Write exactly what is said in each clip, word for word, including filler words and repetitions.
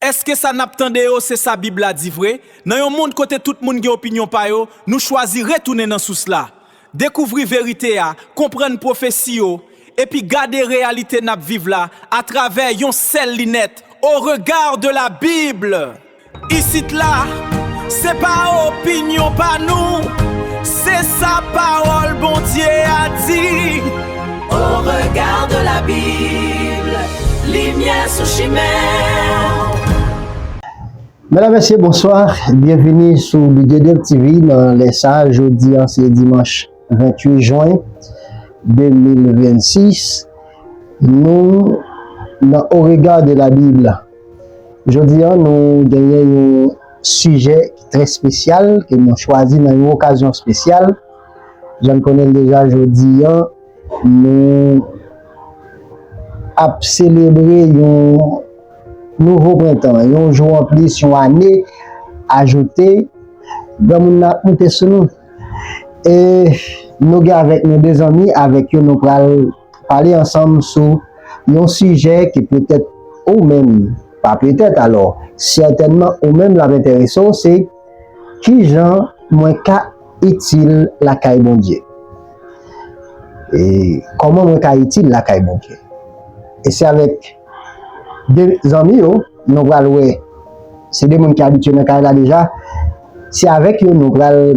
Èske sa n ap tande yo se sa Bib la di vre? Nan yon mond kote tout moun gen opinyon pa yo, nou chwazi retounen nan sous la, dekouvri verite a, konprann pwofesi yo, epi gade reyalite n ap viv la atravè yon sèl linèt, au regard de la Bible. Isit la, se pa opinyon pa nou, se sa pawòl Bondye a di. Au regard de la Bible, limyè sou chimen w. Medam, mesye, bonswa. Byenvini sou Bidye Dev T V nan lè sa a. Jodi a, se dimanch venntuit jen de mil vennsis. Nou nan Au regard de la Bible. Jodi a, nou genyen yon sijè ki trè espesyal ke nou chwazi nan yon okazyon espesyal. Jan n konnen l deja, jodi a, nou ap selebre yon nouvo prentan, yon jou anplis, yon ane ajoute. Granmoun nan ap moute sou nou. E nou gen avèk nou de zanmi, avèk yo nou pral pale ansanm sou yon sijè ke petèt ou menm, pa petèt alò, sètènman ou menm l ap enterese w, se kijan mwen ka itil lakay Bondye? E kòman mwen ka itil lakay Bondye? E se avèk de zanmi yo, nou pral wè, se de moun ki abitye nan kay la deja. Se avèk yo nou pral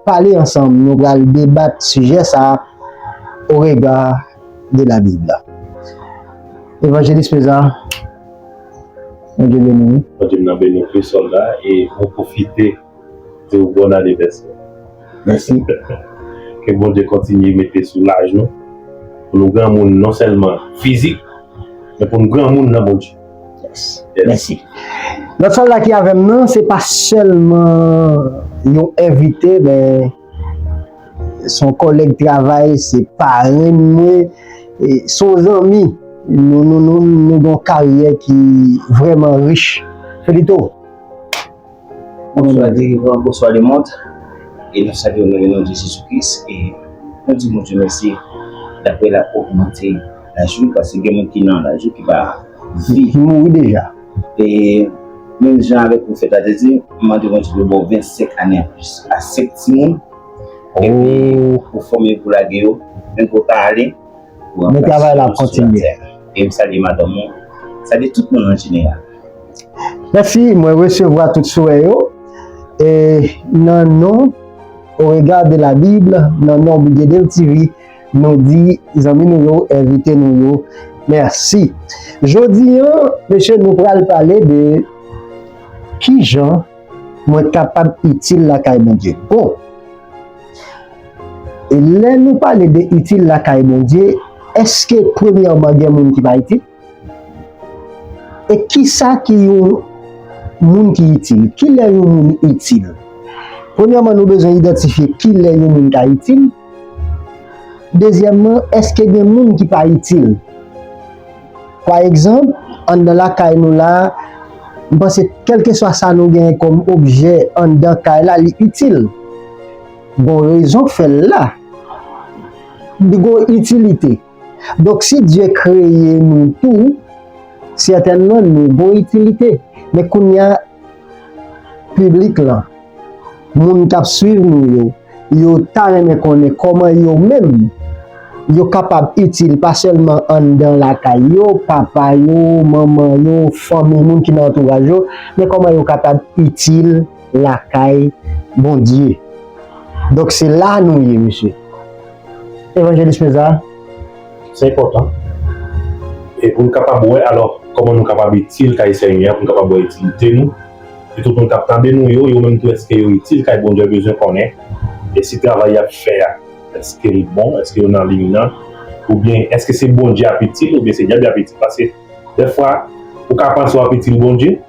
pale ansanm, nou pral debat sijè sa a, au regard de la Bible. Evanjelis Peza, Bondye beni w. Bondye m nan beni w tou, sòlda, e mwen pwofite di w bòn anivèsè. Mèsi. Ke Bondye kontinye mete sou laj nou, pou nou granmoun non sèlman fizik, men pou nou granmoun nan Bondye. Yes. Yes. Mèsi. Lòt sòlda ki avè m nan, se pa sèlman yon envite, men se yon kòlèg travay, se parenn mwen, e se yon zanmi. Nou, nou, nou, nou gen yon karyè ki vrèman rich. Felito. Bonswa dirijan, bonswa lemonn. E nou salye w nan le non de Jezi Kris. E nou di Bondye mèsi dapre l ap ogmante laj nou, paske gen moun ki nan laj yo ki pa viv. Ki mouri deja. E menm jan avèk pwofèt la te di, m mande Bondye pou l ba w vennsenk ane anplis a senk timoun. Epi pou fòme yo, pou lage yo, menm ke w pa ale, men travay la ap kontinye. E m salye madanm ou, salye tout moun an jeneral. Mèsi, mwen resevwa tout swè yo. E nan non Au regard de la Bible, nan non Bidye Dev T V, nou di zanmi nou yo, envite nou yo, mèsi. Jodi a, mesye, nou pral pale de kijan mwen kapab itil lakay Bondye. Bon, e lè nou pale de itil lakay Bondye, èske premyèman gen moun ki pa itil? E kisa ki yon moun ki itil? Kilè yon moun itil? Premyèman, nou bezwen idantifye kilè yon moun ka itil. Dezyèmman, èske gen moun ki pa itil? Pa egzanp, anndan lakay nou la, m panse kèlkeswa sa nou genyen kòm objè anndan kay la, li itil. Gon rezon k fè l la. Li gon itilite. Donk, si Dye kreye nou tou, sètènman, nou gon itilite. Men kounye a, piblik lan, moun k ap swiv nou yo, yo ta renmen konnen kòman yo menm, yo kapab itil pa sèlman anndan lakay yo, papa yo, manman yo, fanmi, moun ki nan antouraj yo, men kòman yo kapab itil lakay Bondye. Donk, se la nou ye, mesye. Evanjelis Peza. Se enpòtan. E pou n kapab wè, alò, kòman nou kapab itil kay Senyè a, pou n kapab wè itilite nou. E tout moun k ap tande nou yo, yo menm tou, èske yo itil kay Bondye, bezwen konnen. E si travay y ap fè a, èske l bon, èske yo nan liy nan, oubyen èske se Bondye ap itil, oubyen se dyab y ap itil. Paske, dèfwa, ou ka panse w ap itil Bondye,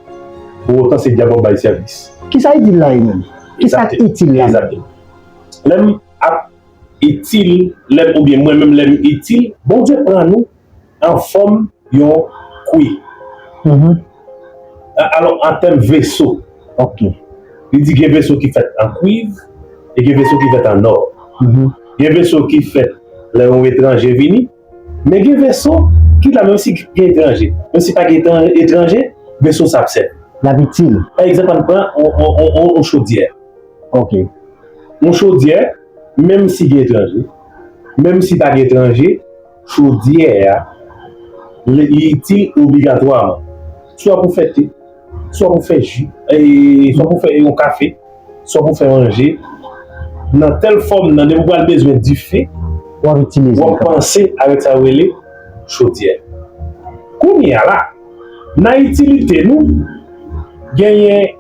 pou otan se dyab w ap bay sèvis. Kisa itil la ye menm? Kisa k itil la? Egzakteman. Lè m ap itil, lè m, oubyen mwen menm lè m itil, Bondye pran nou an fòm yon kwi. Mhm. A-, alò, an tèm veso, ok, li di gen veso ki fèt an kwiv e gen veso ki fèt an nò. Mhm. Gen veso ki fèt lè yon etranje vini, men gen veso ki la, menm si gen etranje, menm si pa gen etran-, etranje, veso sa ap sèvi. L ap itil. Pa egzanp, ann pran yon chodyè. Ok. Yon chodyè, menm si gen etranje, menm si pa gen etranje, chodyè a, li itil obligatwaman. Swa pou fè te, swa pou fè ji, swa pou fè yon kafe, swa pou fè manje, nan tèl fòm nan, depi w pral bezwen dife, w ap panse avèk sa yo rele chodyè. Kounye a la, nan itilite nou, genyen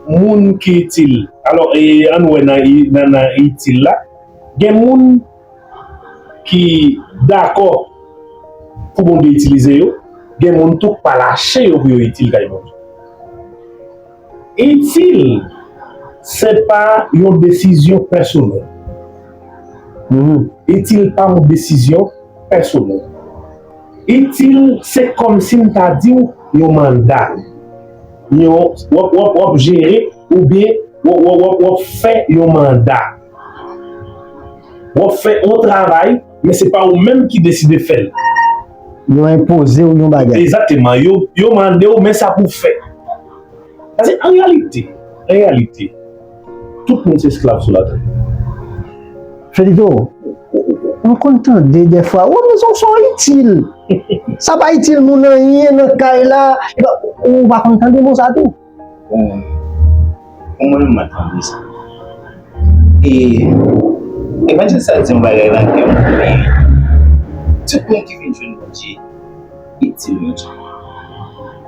moun ki itil. Alò, ann wè nan itil la, gen moun ki dakò pou Bondye itilize yo, gen moun tou k pa lache yo pou yo itil kay Bondye. Itil, se pa yon desizyon pèsonèl. Itil pa yon desizyon pèsonèl. Itil, se kòmsi m ta di w yon manda. Yon, w ap, w ap, w ap jere oubyen w ap, w ap, w ap fè yon manda. W ap fè yon travay, men se pa ou menm ki deside fè l. Yo enpoze w yon bagay. Egzakteman. Yo, yo mande w, men sa pou w fè. Paske an reyalite, an reyalite, tout moun se esklav sou latè. Felito, m konn tande dèfwa, ou menm se yon itil. Sa pa itil moun anyen nan kay la, ou pa konn tande mo sa tou. Bon, pou mwen, m tande sa. E evanjil sa di yon bagay nan kè m, men tout moun ki vin jwenn Bondye, itil Bondye.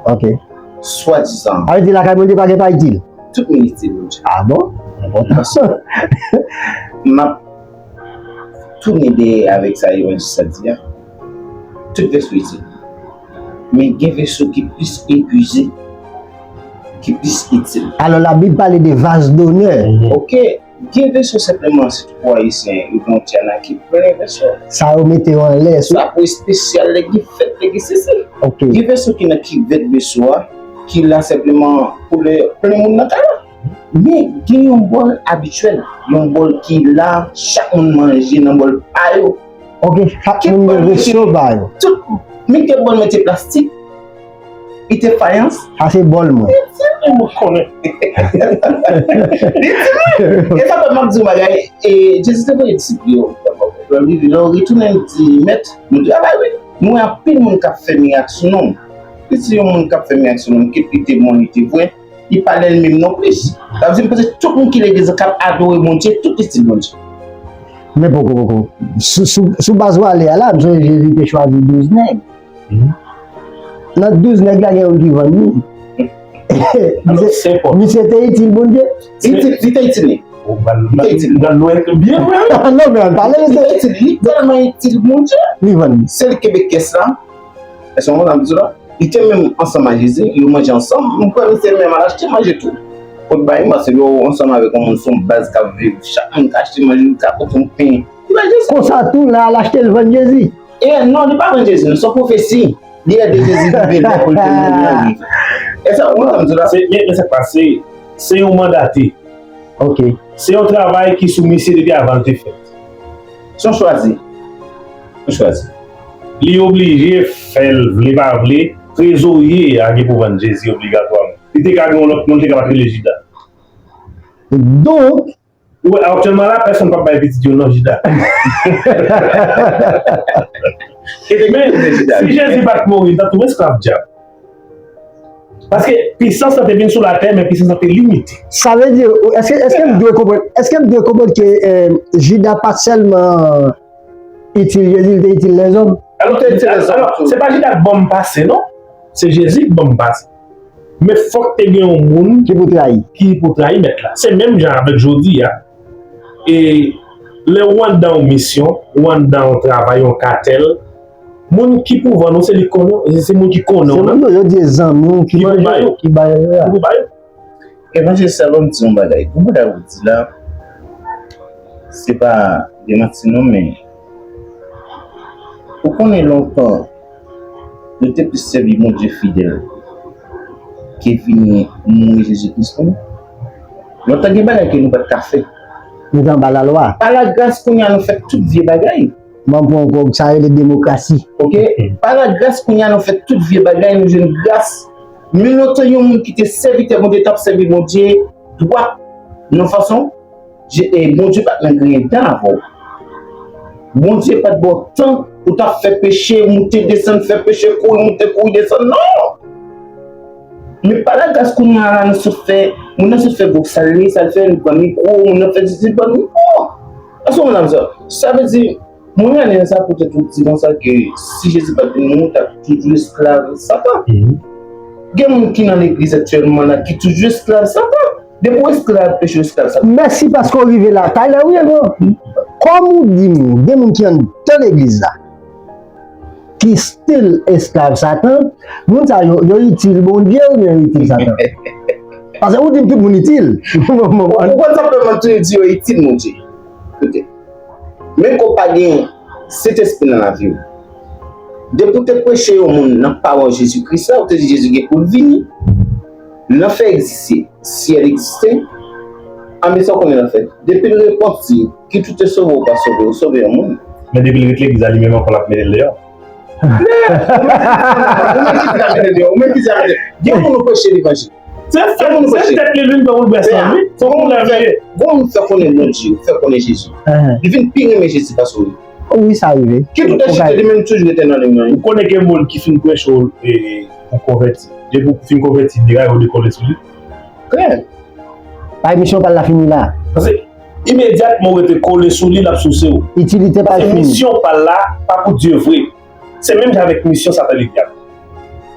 Ok. Swadizan. Sa vle di lakay Bondye pa gen pa itil? Tout moun itil Bondye. Ah bon? Enpòtan sa. M ap tounen dèyè avèk sa evanjis la di a. Tout veso itil. Men gen veso ki plis epuize, ki plis itil. Alò Labib pale de vaz donè. Ok. Gen veso senpleman, sitou pou Ayisyen, yo gen yon ti anaki plen veso. Sa yo mete yo anlè sou. Sa pou espesyal, lè gen fèt, lè gen sesi. Ok. Gen veso ki nan kivèt veso a, ki la senpleman pou lè plen moun nan ka la. Men gen yon bòl abityèl, yon bòl ki la, chak moun manje nan bòl pa yo. Ok, chak moun gen veso pa yo. Tout, men gen bòl mete plastik, li te fayans. Sa se bòl mwen. Li di mwen, mwen konnen. Li di mwen. E sa fè m ap di w bagay, e Jezi te voye disip li yo, lè w rive, lè w retounen, l di, Mèt, nou travay wi. Nou wè anpil moun k ap fè mirak sou non w. Li di yon moun k ap fè mirak sou non m, kit li te bon, li te vrè, li pa lènmi m nonplis. Sa vle di m panse tout moun ki legliz la k ap adore Bondye, tout li itil Bondye. Men poko, poko. Sou, sou, sou baz w ale a la, m sonje Jezi te chwazi douz nèg. Nan douz nèg la, gen youn ki vann li. Misye te itil Bondye. Li te itil li. Li te itil li. Non, men, pale, li te itil li. Li tèlman itil Bondye. Li vann li. Se li kenbe kès la. Èske w konprann sa m ap di w la? Li te menm ansanm ak Jezi, yo manje ansanm. M kwè misye menm al achte manje tou. Pot bay, paske yo ansanm avèk yon moun sou yon baz k ap viv. Chak moun ka achte manje, li ka pote yon pen. Li bay Jezi. Konsa tou, lè al achte, l vann Jezi. E non, li pa vann Jezi, non, se yon pwofesi. Li ede Jezi rive lè pou l te mouri an rive. Èske w konprann sa m di w la? Men, men sa k pase, se yon mandate. Ok. Se yon travay ki sou misye depi avan l te fèt. Se yon chwazi. Yon chwazi. Li oblije fè l, vle pa vle, trezorye a gen pou vann Jezi obligatwaman. Li te ka gen yon lòt non, li te ka pa t rele Jida. Donk, Ou wè, aktyèlman la, pèsonn p ap bay pitit yo non Jida. Men, si Jezi pa t mouri, l t ap tou esklav dyab. Paske pisans lan te vin sou latè, men pisans lan te limite. Sa vle di, èske, èske m dwe konprann, èske m dwe konprann ke eh, Jida pa t sèlman itil Jezi, li te itil lèzòm? Alò, alò, se pa Jida k ban m pase, non. Se Jezi k ban m pase. Men fòk te gen yon moun ki pou trayi, ki pou trayi mèt la. Se menm jan avèk jodi a. E lè ou anndan yon misyon, ou anndan yon travay, yon katèl, moun ki pou vann ou se li k konnen w, se moun ki konnen w nan. Se moun yo di e zanmi w ki manje yo, ki ba yo a. Ki pou ba yo. Evanjelis sa ban m di yon bagay. Yon bagay ou di la, se pa demanti non, men ou konnen lontan, nou te plis sèvi Bondye fidèl ke vini mouri Jezi Kris pou nou. Lontan gen bagay ke nou pa t ka fè. Nou te anba lalwa. Pa lagras kounye a nou fè tout vye bagay. Ban m pran yon kòk, sa rele demokrasi. Ok. Pa lagras kounye a nou fè tout vye bagay, nou jwenn gras. Men lontan yon moun ki te sèvitè Bondye t ap sèvi Bondye dwat nan fason, Je- e Bondye pa t menm genyen tan avè w. Bondye pa t ba w tan pou w t ap fè peche, moute desann, fè peche, kouri moute, kouri desann. Non! Men pa lagras kounye a la, nou sot fè, moun nan sot fè gwo sal li, sal fè, nou pran mikwo, moun nan fè sesi, pran mikwo. Èske w konprann sa? Sa vle di, mwen ale nan sa poutèt ou di konsa ke si Jezi pa t vin, nou t ap toujou esklav Satan. Gen moun ki nan legliz aktyèlman la ki toujou esklav Satan. Depi w esklav peche, w esklav Satan. Mèsi paske w rive la. Talè, wi, non. Kòm ou di m, gen moun ki anndan legliz la, ki still esklav Satan, moun sa yo, yo itil Bondye oubyen yo itil Satan? Paske ou di m tout moun itil. Ou konn sa k fè m tou di yo itil Bondye? Koute. Men ke w pa gen Sentespri nan lavi w. Depi w te preche yon moun nan pawòl Jezi Kris la, ou te di Jezi gen pou l vini, lanfè egziste, syèl egziste, anben sa w konnen lanfè. Depi l repanti, kit ou te sove ou pa sove, ou sove yon moun. Men depi l ret legliz la, li menm ankò l ap mete l deyò. Ou menm ki di l ap mete l deyò, ou menm ki di l ap mete l. Gen moun ou preche levanjil. Se fè, se tèt li vin fè woulvèsman, wi. Se konn lè vye. Gon moun fè konnen Bondye, fè konnen Jezi. Li vin pi renmen Jezi pase w. Wi, sa rive. Kit ou te chita, li menm toujou rete nan liy nan. Ou konnen gen moun ki fin preche w, e, ou konvèti. Depi w fin konvèti, dega yo dekole sou li. Klè. Pa misyon pa l la fini la. Paske imedyatman ou rete kole sou li, l ap souse w. Itilite pa l fini. Paske misyon pa l la, pa pou Dye vre. Se menm jan avèk misyon Satan li gen.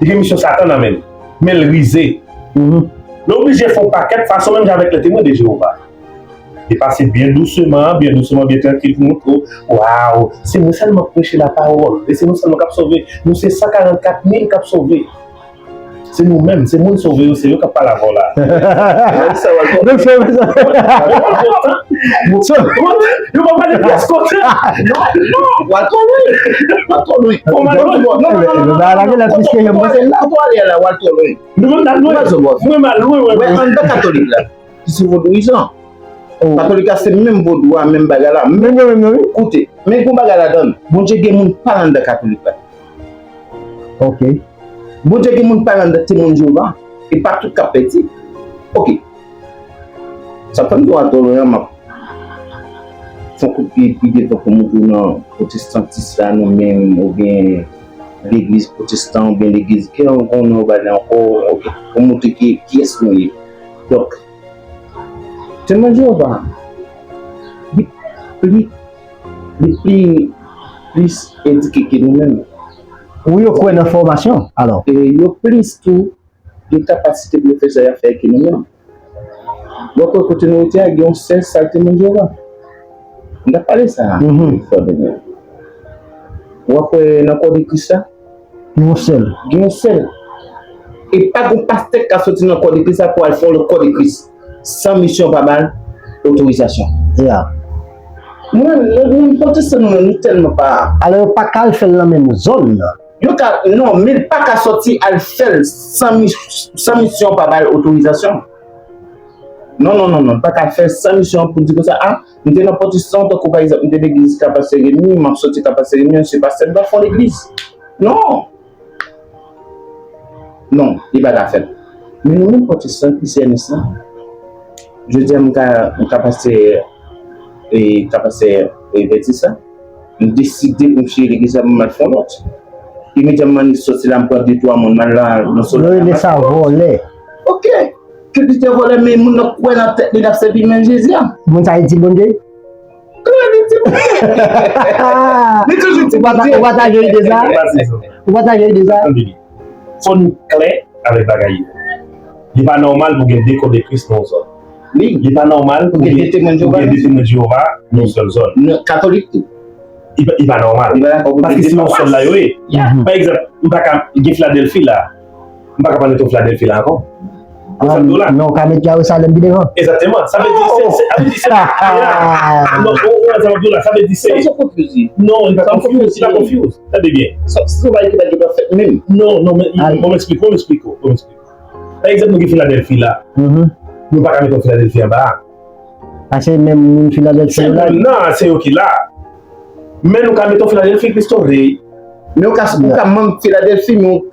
Li gen misyon Satan nan men l. Men l rize. Li oblije fè yon pakèt fason menm jan avèk lè Temwen de Jewova. Li pase byen douseman, byen douseman, byen trankil pou montre w, waw, se mwen sèlman k preche lapawòl. E se nou sèlman k ap sove. Nou se san karannkat mil k ap sove. Se nou menm, se moun sove yo, se yo k ap pale avè w la. Donk, se sa. Yo pa pale pyès kote. Non, non. W al twò lwen. W al twò lwen. Kote w ale a la, w al twò lwen. Nou menm n al lwen. Mwen m al lwen, wi. Mwen anndan katolik la, ki se vodouyizan. Katolik la se menm vodou a, menm bagay la. Men, men, men, men, koute, men gon bagay ladan l. Bondye gen moun pa l anndan katolik la. Ok. Bondye gen moun pa l anndan Temwen Jewova. E pa tout k ap pèdi. Ok. Sa fè m di w a twò lwen an, m ap fè yon kout pye pi devan pou montre w nan pwotestantis la, nou menm, oubyen legliz pwotestan, oubyen legliz, ki jan w konnen w ba li ankò, ok, pou montre ki, kiyès nou ye. Donk, Temwen Jewova, li pli, li pli, plis edike ke nou menm. Wi, yo kwè nan fòmasyon, alò. E yo plis tou gen kapasite pou yo fè sa y ap fè ke nou menm. W ap wè kote nou rete a, gen yon sèl sal Temwen Jewova. M t ap pale sa a. Fò de mwen. W ap wè nan kò de Kris la, Gen yon sèl. Gen yon sèl. E pa gon pastè k ka soti nan kò de Kris la pou al fè yon lòt kò de Kris san misyon pa ba l otorizasyon. Ya. Mwen, lè moun pwotestan nou, nou tèlman pa. Alò, yo pa ka al fè l nan menm zòn nan. Yo ka, non, men l pa ka soti al fè l san, mi- san misyon pa ba l otorizasyon. Non, non, non, non, l pa ka fè l san misyon pou di konsa, a, m te nan pwotestan, tankou pa egzanp, m te legliz ka pastè Remy, m ap soti ka pastè Remy, se pastè m pa fè yon legliz. Non. Non, li pa ka fèt. Men nou menm pwotestan ki se N S la, jodi a m ka, m ka pase, e, ka pase, e, Vètis la, m deside pou m chire legliz la pou m al fè yon lòt. Imedyatman li soti la, m pran de twa moun, m al la, nan sòl. Yo rele sa vòlè. Ok. Kiltitè vòlè, men moun nan kwè nan tèt li, l ap sèvi men Jezi a. Moun sa itil Bondye? Klè li di Bondye. Li toujou di Bondye. Ou pataje ide sa? Ou pataje ide sa? Fò nou klè avèk bagay yo. Li pa nòmal pou gen de kò de Kris nan yon zòn. Li pa nòmal pou gen de Temwen Jewova nan yon sèl zòn. Katolik tou. Li pa, li pa nòmal. Paske se yon sèl la yo ye. Pa egzanp, m pa ka gen Filadèlfi la. M pa ka pale tou Filadèlfi la ankò. Ou sa m di w la? Non, ou ka met Jerizalèm pi devan. Egzakteman. Sa vle di se, se, sa vle di se, non, ou, ou, sa m ap di w la, sa vle di se. Sa se konfyouzi. Non, li pa konfyouzi, li pa konfyouzi. Tande byen. Sa, se yon bagay ki pa t dwe fèt menm. Non, non, men, bon, m eksplike w, m eksplike w, m eksplike w. Pa egzanp, nou gen Filadèlfi la. Nou pa ka met yon Filadèlfi anba a. Paske menm moun Filadèlfi yo la. Non, se yo ki la. Men nou ka met yon Filadèlfi Cristo Rey. Men ou ka, ou ka manm Filadèlfi, men ou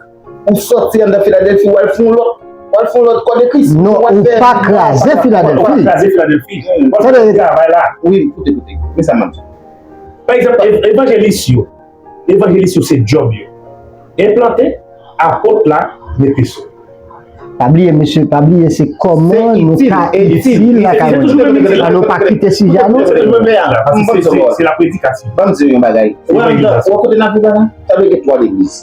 Ou sòti anndan Filadèlfi, w al fè yon lòt, w al fè yon lòt Kò de Kris. Non, ou pa kraze Filadèlfi. Ou pa kraze Filadèlfi. W ap fè travay la. Wi, koute, koute. Men sa m ap di. Pa egzanp, ev- evanjelis yo. Evanjelis yo se djòb yo. Enplante, apot la, mete sou. Pa bliye, mesye, pa bliye, se kòman nou ka itil lakay moun. An nou pa kite sijè a nou. Se la predikasyon. Ban m di yon bagay. Ou wè kote n ap viv la? Sa vle gen twa legliz.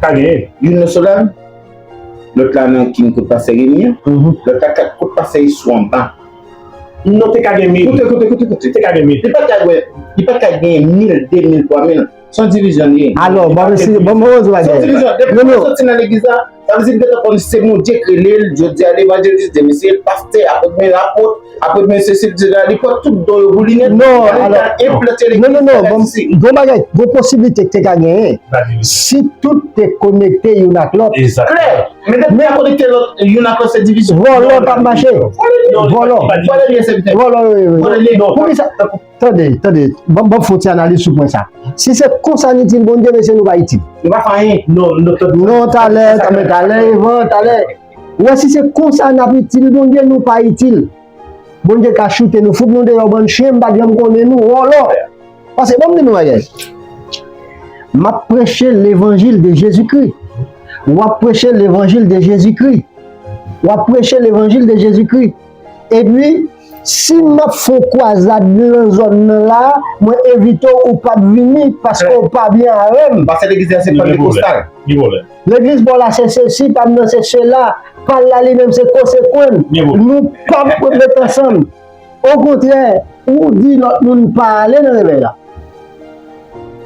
Ka genyen. Youn nan Solam, lòt la nan kin kot pastè Remi an, lòt la kat kot pastè Esou anba. Non, te ka gen meri. Koute, koute, koute, koute. Te ka gen meri. Li pa ka gen, li pa ka gen mil, de mil, twa mil. Se yon divizyon li ye. Alò, bon, mesye, bon, bon, bon, se yon divizyon. Depi w soti nan legliz la, sa vle di m gentan konn se Bondye k rele l, jodi a levanjelis, demen se pastè, apot, men apot, apot, men se sèl Dye la, li pran tout don yo pou li nèt. Non, alò, non, non, non, bon, gon bagay, gon posiblite k te ka genyen. Si tout te konekte youn ak lòt. Klè, men depi yo konekte lòt, youn ak lòt se divizyon. Vòlò k ap mache. Vòlò. Vòlò, wi, wi. Vòlò, wi, wi. Poukisa? Tande, tande, ban, ban m fè yon ti analiz sou pwen sa. Si se konsa n itil Bondye, mesye, nou pa itil. Nou pa fè anyen. Non, non, tande. Non, talè, talè, talè, Evan, talè. Ou wè, si se konsa n ap itil Bondye, nou pa itil. Bondye ka choute nou, fout nou deyò, bann chen, m pa t janm konnen nou, vòlò. Paske, ban m di nou bagay. M ap preche levanjil de Jezikri. W ap preche levanjil de Jezikri. W ap preche levanjil de Jezikri. Epi, si m ap fè yon kwazad nan zòn nan la, mwen envite w, ou p ap vini paske w pa byen avè m. Pastè legliz la se Pantekostal. Legliz pa w la se sesi, pa m nan se sela, pa l la li menm se konsekwen. Nou p ap met ansanm. Okontrè, ou di lòt moun pa ale nan revèy la.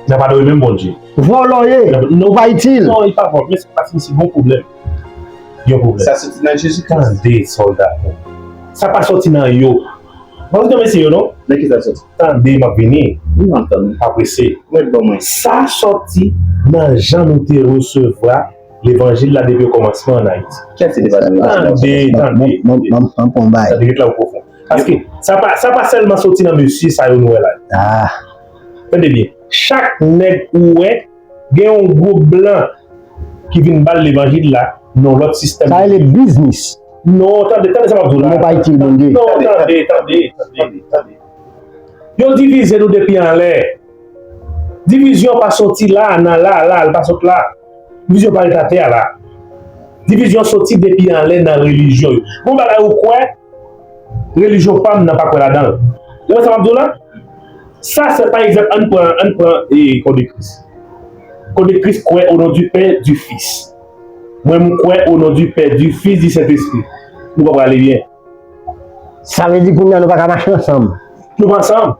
N ap adore menm Bondye. Vòlò ye, nou pa itil. Non, li pa vòlò, men se pa si gon pwoblèm. Yon pwoblèm. Sa soti nan Jezikri. Tande, sòlda. Sa pa soti nan yo. Mwen, mesye yo, non? Nan ki sa l soti? Tande, m ap vini. Wi, m ap tann. Pa prese. Mwen, ban mwen. Sa soti nan jan nou te resevwa levanjil la depi okòmansman ann Ayiti. Kiyès ki te ba nou levanjil la? Tande, tande. Mwen, mwen, mwen, mwen, mwen, mwen. Tande, ret la ou pwofon. Paske sa pa, sa pa sèlman soti nan mesye sa yo nou wè la. Ah. Tande byen. Chak nèg ou wè, gen yon gwoup blan ki vin ba l levanjil la nan yon lòt sistèm. Sa rele biznis. Non, tande, tande sa m ap di w la. Nou pa itil Bondye. Non, tande, tande, tande, tande. Yo divize nou depi anlè. Divizyon pa soti la, nan la, la, l pa sot la. Divizyon pa ret atè a la. Divizyon soti depi anlè nan relijyon yo. Gon bagay ou kwè, relijyon pa m nan pa kwè ladan l. Ou wè sa m ap di w la? Sa se pa egzanp, ann pran, ann pran, e, Kò de Kris. Kò de Kris kwè au nom du Père, du Fils. Mwen, m kwè au nom du Père, du Fils, du Saint-Esprit. Nou pa prale byen. Sa vle di kounye a nou pa ka mache ansanm. Nou pa ansanm.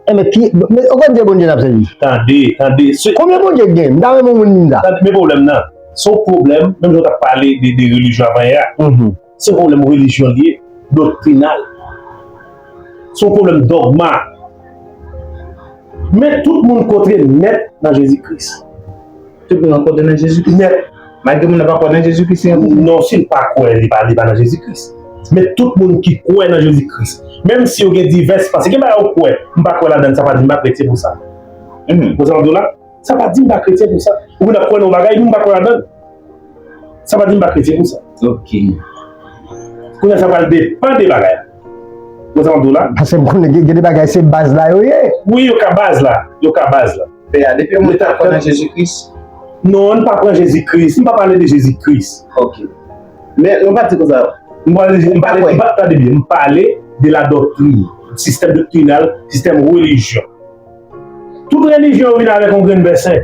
Enben, ki, men, ou konn ki Bondye n ap sèvi? Tande, tande. Se konbyen Bondye k gen? M ta renmen yon moun di m sa. Tande, men pwoblèm nan. Se yon pwoblèm, menm jan w t ap pale de, de relijyon avan yè a. Mhm. Se yon pwoblèm relijyon li ye, doktrinal. Se yon pwoblèm dògma. Men tout moun kontre nèt nan Jezi Kris. Tout moun rankontre nan Jezikri. Nèt. Malgre moun nan pa kwè nan Jezikri, se yon pwoblèm. Non, si l pa kwè, li pa, li pa nan Jezikri. Men tout moun ki kwè nan Jezikri, menm si yo gen divès panse, gen bagay ou kwè, m pa kwè ladan l, sa pa di m pa kretyen pou sa. Mhm. Ou konprann sa m ap di w la? Sa pa di m pa kretyen pou sa. Ou konn ap kwè nan yon bagay, epi m pa kwè ladan l. Sa pa di m pa kretyen pou sa. Ok. Kounye a, sa pral depann de bagay la. Ou konprann sa m ap di w la? Paske m konnen gen, gen de bagay, se baz la yo ye. Wi, yo ka baz la. Yo ka baz la. Pè a, depi yon moun pa kwè nan Jezi Kris. Non, n pa pran Jezi Kris. M pa pale de Jezi Kris. Ok. Men, nou pa di konsa. M pale, m pale, m pa, tande byen, m pale de la doktrin, sistèm doktrinal, sistèm relijyon. Tout relijyon yo vin avèk yon grenn vèsè.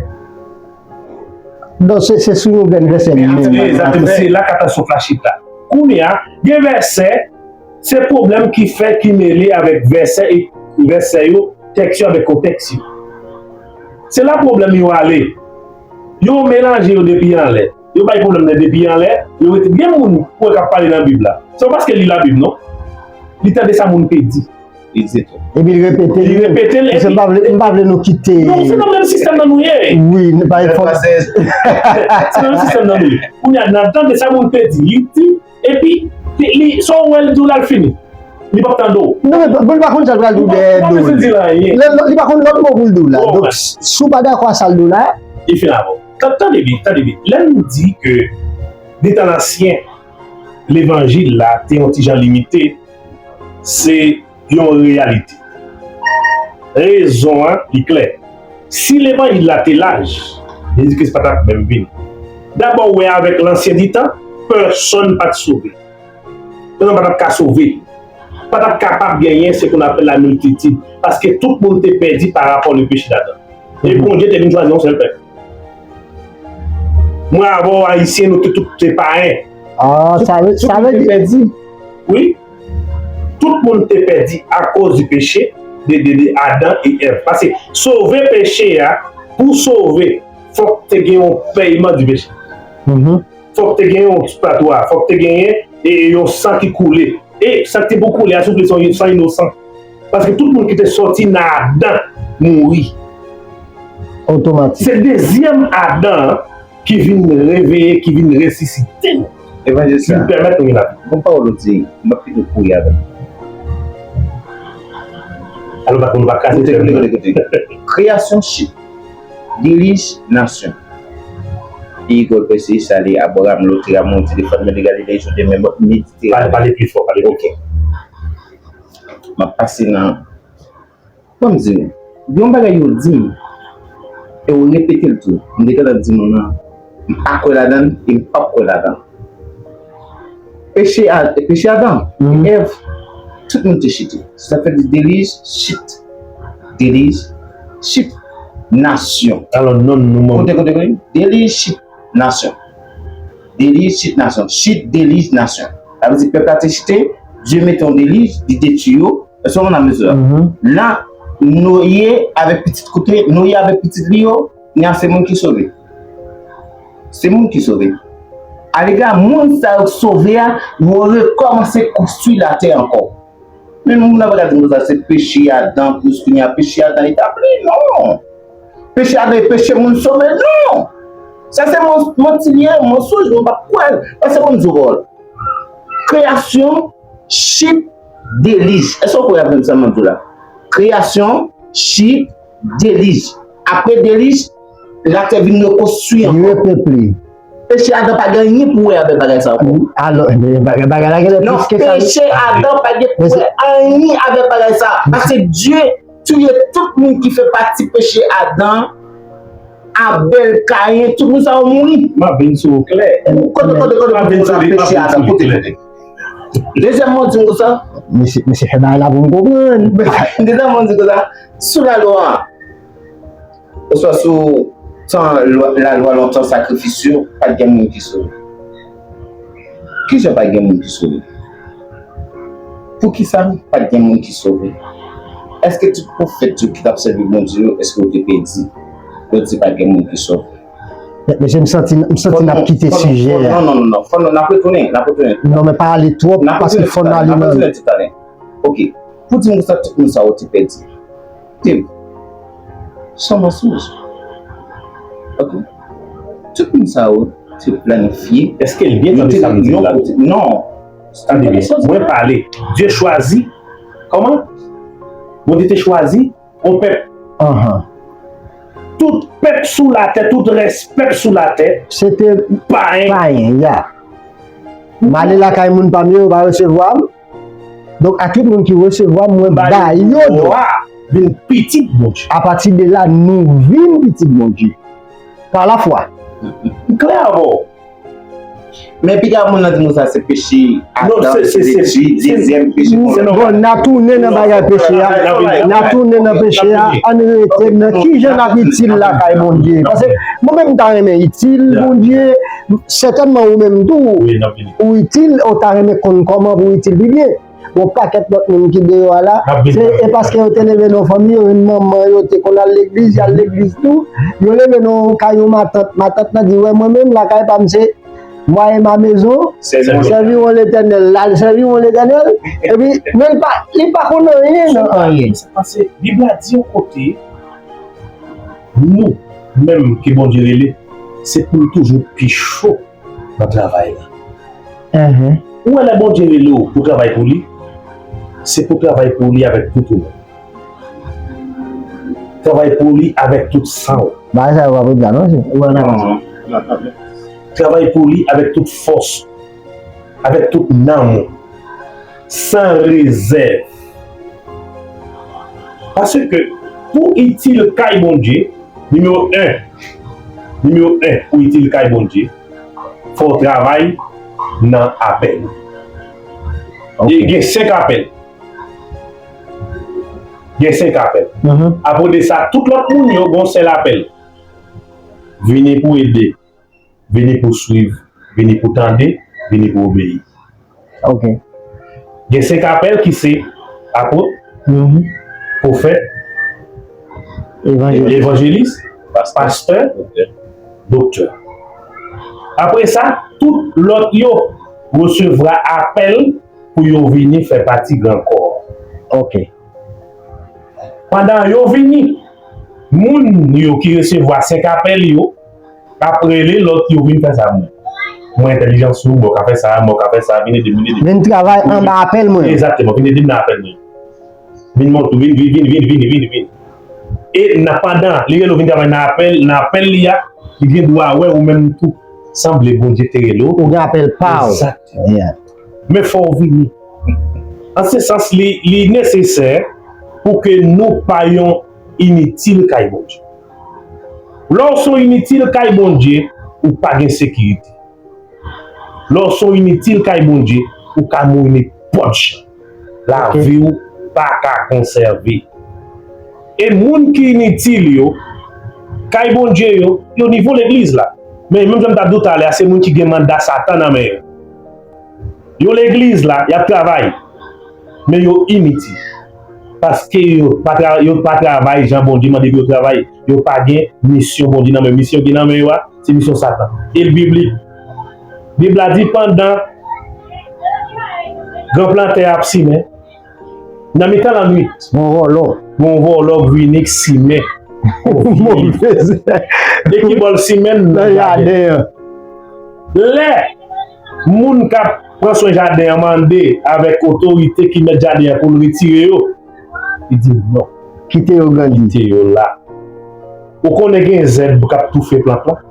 Donk, se, se sou yon grenn vèsè li menm. Egzakteman, se la katastwòf la chita. Kounye a, gen vèsè, se pwoblèm ki fè ki mele avèk vèsè, e vèsè yo, tèks yo avèk kontèks yo. Se la pwoblèm yo ale. Yo melanje yo depi anlè. Yo bay pwoblèm nan depi anlè, yo rete. Gen moun ou wè k ap pale nan Bib la. Se pa paske li li Labib, non. Li tande sa moun te di. Li di tou. Epi l repete li. Li repete l, epi m pa vle, m pa vle nou kite. Non, se nan menm sistèm nan nou ye. Wi, nou pa fò. Se nan menm sistèm nan nou ye. Kounye a, n ap tande sa moun te di, li di, epi li, li, sa w wè l di w la, l fini. Li p ap tande w. Non, men, bon, li pa konn sa l pral di w dèyè do l. Li pa konn lòt mo pou l di w la. Donk, si w pa dakò a sa l di w la, li fin avè w. Tan- Tande byen, tande byen. Lè nou di ke Letan Ansyen, levanjil la te yon ti jan limite, se yon reyalite. Rezon an, li klè. Si levanjil la te laj, Jezi Kris pa t ap menm vini. Dabò, w wè, avèk Lansyen Ditan, pèsonn pa t sove. Pèsonn pa t ap ka sove. Pa t ap kapab genyen ce qu'on appelle la multitude. Paske tout moun te pèdi pa rapò le péché d'Adam. E Bondye te vin chwazi yon sèl pèp. Mwen avè w, Ayisyen, nou te tout te payen. Ah, sa vle, sa vle di. Wi. Tout moun te pèdi akoz di peche de, de, de Adan e Èv. Paske sove peche a, pou sove, fòk te gen yon pèyman di peche. Fòk te gen yon ekspyatwa, fòk te genyen e, e yon san ki koule. E san ki te pou koule a, souple, se yon san inosan. Paske tout moun ki te sòti nan Adan mouri. Otomatik. Se dezyèm Adan an ki vin reveye, ki vin resisite nou, Evanjelis ki la, pèmèt nou gen lavi. Gon pawòl ou di, m ap kite w kouri avè l. Alò, pa konn pa kraze. Koute, koute, koute, koute. Kreyasyon, chit, delij, nasyon. Pi Igor Peseyis ale Abraham, Lot, Ramon, Dilefan, Mèt Galile, Jodè, Mèt Mediteranen. Pale, pale pi fò, pale pi fò. Ok. M ap pase nan Ban m di nou, gen yon bagay yo di m, e yo repete l tou. M te gentan di moun nan, m pa kwè ladan l, e m p ap kwè ladan l. Peche a, peche Adan, Èv, tout moun te chite. Sa fè di delij, chit. Delij, chit, nasyon. Alò, non, nou, koute, koute, koute. Delij, chit, nasyon. Delij, chit, nasyon. Chit, delij, nasyon. Sa vle di pèp la te chite, Dye mete yon delij, li detwi yo, Èske w konprann sa? La, Noye avèk pitit kote, Noye avèk pitit li yo, ni a se moun ki sove. Se moun ki sove. Alega moun sa yo sove a, yo rekòmanse konstwi latè ankò. Men moun nan pa ka di m konsa, se peche Adan, plis kounye a peche Adan etabli. Non! Peche Adan e peche moun sove. Non! Sa se man-, manti li ye, mansonj, nou p ap kwè l. Paske ban m di w pawòl. Kreyasyon, chit, delij. Èske w kwè avè m sa m ap di w la? Kreyasyon, chit, delij. Apre delij, latè vin rekonstwi ankò. Li repeple. Peche Adan pa gen anyen pou wè avèk bagay sa ankò. Alò, men bagay, bagay la genlè plis ke sa. Non, peche Adan pa gen pou wè anyen avèk bagay sa. Paske Dye touye tout moun ki fè pati peche Adan, Abèl, Kayen, tout moun sa yo mouri. M ap vin sou ou klè. Kote, kote, kote, kote sa peche Adan, kote, kote. Dezyèm mwen di m konsa. Mesye, mesye fè bagay la pou m konprann. Dezyèm mwen di konsa, sou lalwa a, oswa sou tan lwa, lalwa lontan sakrifis yo, pa t gen moun ki sove. Kijan pa t gen moun ki sove? Poukisa pa t gen moun ki sove? Èske tout pwofèt yo ki t ap sèvi Bondye yo, èske yo te pèdi? Yo di pa t gen moun ki sove. Men, mesye, m santi, m santi n ap kite sijè a. Non, non, non, non. Fò nou, n ap retounen, n ap retounen. Non, men pa ale twòp, paske fò n ale nan. N ap retounen tout talè. Ok. Pou di nou sa, tout moun sa yo te pèdi. Te, se yon mansonj. Ok? Tout moun sa yo te planifye. Èske l byen tande sa m di la? Non. Tande byen. Mwen pale. Dye chwazi. Kòman? Bondye te chwazi yon pèp. Tout pèp sou latè, tout rès pèp sou latè, se te payen. Payen, ya. M ale lakay moun pa m yo, yo pa resevwa m. Donk, a tout moun ki resevwa m, mwen ba yo dwa vin pitit Bondye. Apati de la, nou vin pitit Bondye. Pa lafwa. M klè avè w. Men piga moun nan di nou sa se peche Adan ki detwi, dezyèm peche. Bon, n a tounen nan bagay peche a. N a tounen nan peche a. Ann rete nan kijan n ap itil lakay Bondye. Paske mwen menm, m ta renmen itil Bondye. Sètènman, ou menm tou, ou itil, ou ta renmen konn kòman pou w itil pi byen. Yon pakèt lòt moun ki deyò a la, se, e paske yo te leve nan fanmi, yo jwenn manman yo te konn al legliz, y al legliz tou. Yo leve nan kay yon matant, matant lan di, wè, mwen menm, lakay pa m se, moi et ma maison, servirons l'Éternel. L al sèvi yon Letènèl, epi, men li pa, li pa konn anyen nan anyen. Sa k pase, Bib la di yon kote, nou menm ke Bondye rele, se pou n toujou pi cho nan travay la. Ou wè, lè Bondye rele w pou travay pou li, se pou travay pou li avèk tout ou menm. Travay pou li avèk tout san w. Bagay sa yo pa pou di la non, se. Ou wè nan. Travay pou li avèk tout fòs, avèk tout nanm ou, san rezèv. Paske pou itil kay Bondye, nimewo en, nimewo en, pou itil kay Bondye, fò w travay nan apèl. Ok. E gen senk apèl. Gen senk apèl. Mhm. Apre de sa, tout lòt moun yo gen yon sèl apèl. Vini pou ede, vini pou swiv, vini pou tande, vini pou obeyi. Ok. Gen senk apèl ki se apot, mhm, pwofèt, evanjelis, evanjelis, pastè, doktè. Apre sa, tout lòt yo resevwa apèl pou yo vini fè pati gran kò. Ok. Pandan yo vini, moun yo ki resevwa senk apèl yo ap rele lòt yo vin fè sa. Mwen, mwen entèlijans ou, mwen ka fè sa, mwen ka fè sa, vin ede m, vin ede m. Vin travay anba apèl mwen. Egzakteman, vin ede m nan apèl mwen. Vin monte, vin, vin, vin, vin, vin, vin, vin. E nan, pandan li rele w vin travay nan apèl, nan apèl li a, li gen dwa wè ou menm tou sanble Bondye te rele w. Ou gen apèl pa w. Egzakteman. Yeah. Men fò w vini. An se sans, li, li nesesè pou ke nou pa yon initil kay Bondye. Lè w se yon initil kay Bondye, ou pa gen sekirite. Lè w se yon initil kay Bondye, ou ka mouri nenpòt jan. Lavi w pa ka konsève. E moun ki initil yo, kay Bondye yo, yo nivo legliz la. Men menm jan m t ap di w talè a, se moun ki gen manda Satan nan men yo. Yo legliz la, y ap travay, men yo initil. Paske yo pa tra-, yo pa travay jan Bondye mande pou yo travay. Yo pa gen misyon Bondye nan men. Misyon ki nan men yo a, se misyon Satan. E l biblik. Bib la di pandan gran plantè a ap simen, nan mitan lannwit, yon vòlò, yon vòlò vini k simen. Move. E ki bò l simen? Nan jaden an. Lè moun k ap pran swen jaden an mande avèk otorite ki mèt jaden an pou l retire yo, li di non. Kite yo grandi. Kite yo la. Ou konnen gen zèb k ap toufe plant lan?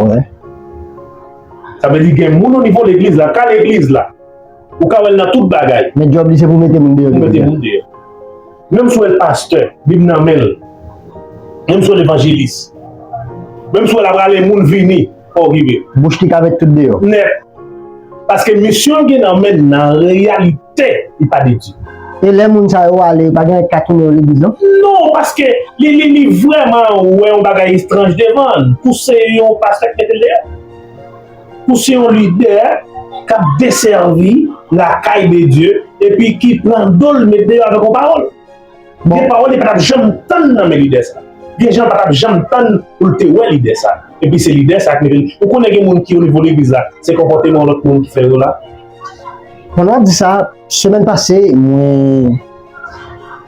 Wi. Sa vle di gen moun o nivo legliz la, ka legliz la. Ou ka wè l nan tout bagay. Men djòb li se pou mete moun deyò. Pou mete moun deyò. Menm si w wè l pastè, Bib nan men l. Menm si w wè l evanjelis. Menm si w wè l ap rale moun vini, pa okipe. Bouch li ka met tout deyò. Nèt. Paske misyon l gen nan men l nan reyalite, li pa de Dye. E lè moun sa yo ale, yo pa gen ka tounen yo legliz non? Non, paske li, li, li vrèman wè yon bagay estranj devan l. Pou se yon pastè k mete l deyò. Pou se yon lidè k ap desèvi lakay de Dye, epi ki pran do l met deyò avèk yon pawòl. Bon. Gen pawòl li pa t ap janm tann nan men lidè sa. Gen jan l pa t ap janm tann pou l te wè lidè sa. Epi se lidè sa k mete l. Ou konnen gen moun ki o nivo legliz la, se konpòteman lòt moun ki fè yo la. Pandan w ap di sa, semèn pase, mwen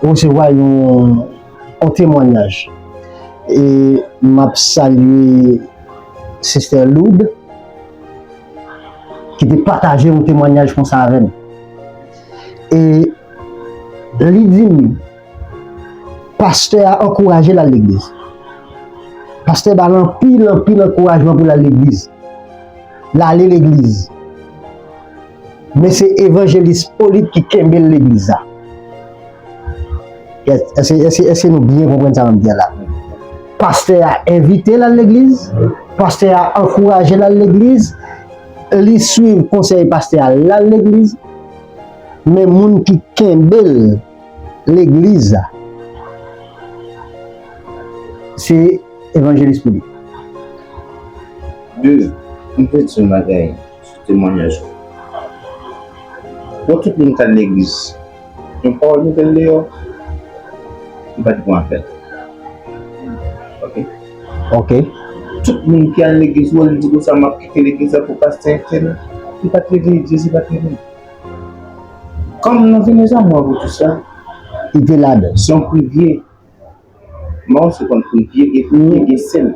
resevwa yon, yon temwanyaj. E m ap salye Sister Lourdes, ki te pataje yon temwanyaj konsa avè m. E li di m, pastè a ankouraje l al legliz. Pastè ba l anpil, anpil ankourajman pou l al legliz. L ale legliz. Men se evanjelis Polit ki kenbe l legliz la. Èske, èske, èske nou byen konprann sa m ap di a la? Pastè a envite l al legliz, pastè a ankouraje l al legliz, li swiv konsèy pastè a, l al legliz, men moun ki kenbe l legliz la, se evanjelis Polit. De, m te di yon bagay sou temwanyaj ou. Bon, tout moun k al legliz, yon pawòl mete l deyò, li pa t gon apèl. Ok? Ok. Tout moun ki al legliz, ou wè l di konsa, "M ap kite legliz la pou pastè entèl," li pa t reveye Dye, se pa t reveye. Kòm nou vin zanmi avè tout sa, li te ladan. Se yon privye. Mwen se konn privye e privye gen sèn.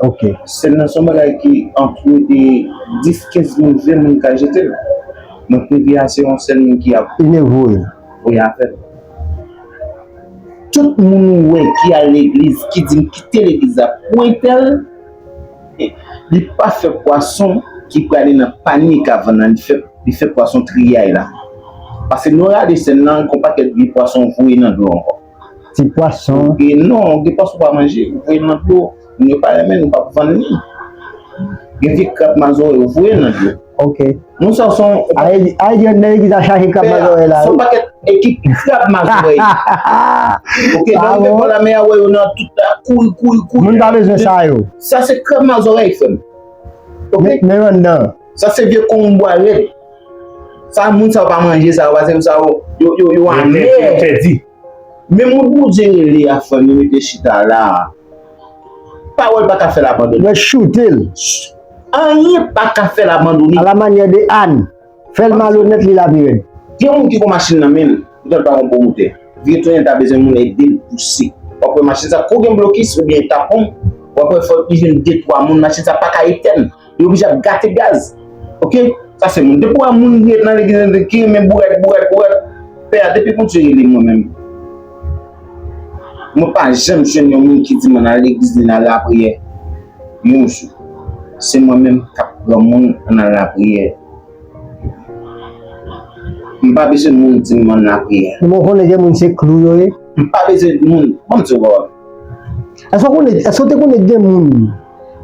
Ok. Sèn nan se yon bagay ki antre de dis, kenz moun, ven moun ka jete l. Men privye a se yon sèn ki ap inevwe voye afè l. Tout moun ou wè ki al legliz, ki di m kite legliz la pou entèl, li pa fè pwason ki prale nan panye k ap vann nan, li fè, li fè pwason triyay la. Paske nou rale sèn nan, gon pakèt vye pwason voye nan dlo ankò. Ti pwason. E non, gen pwason pa manje, ou voye nan dlo. Moun yo pa renmen, nou p ap vann li. Gen vye krab mazòrèy, ou voye nan dlo. Ok. Nou sa son. Ay, ay, gen nèg ki ta chache krab mazòrèy la. Son pakèt ekip krab mazòrèy. Ok, nan rive bò lamè a, wè yo nan tout la, kouri, kouri, kouri. Moun pa bezwen sa yo. Sa se krab mazòrèy, frè m. Ok? Men, men anndan. Sa se vye konbwa rèd. Sa moun sa yo pa manje, sa yo, paske sa yo, yo, yo, yo amè. Yo entèdi. Men moun Bondye rele a, frè m, yo mete chita la. Pawòl pa ka fè l abandone. Mwen choute l. Anyen pa ka fè l abandone. A la manyè de Ann. Fè l malonèt, li la pi rèd. Gen moun ki gon machin nan men l, poutan l pa gon pwomotè. Vire tounen, l ta bezwen moun ede l pouse. W ap wè machin sa, kou gen blokis oubyen tapon, w ap wè fòk li jwenn de twa moun, machin sa pa ka etèn. Li oblije ap gate gaz. Ok? Sa se moun. Depi w wè moun ret nan legliz, ki renmen bourèt, bourèt, bourèt. Pè a, depi Bondye rele mwen menm, mwen pa janm jwenn yon moun ki di m ann al legliz, li nan lapriyè. Yon jou, se mwen menm k ap pran moun ann al lapriyè. M pa bezwen moun di m ann lapriyè. Nou konnen gen moun se klou yo ye. M pa bezwen moun. Ban m di w, papa. Èske w konnen, èske w te konnen gen moun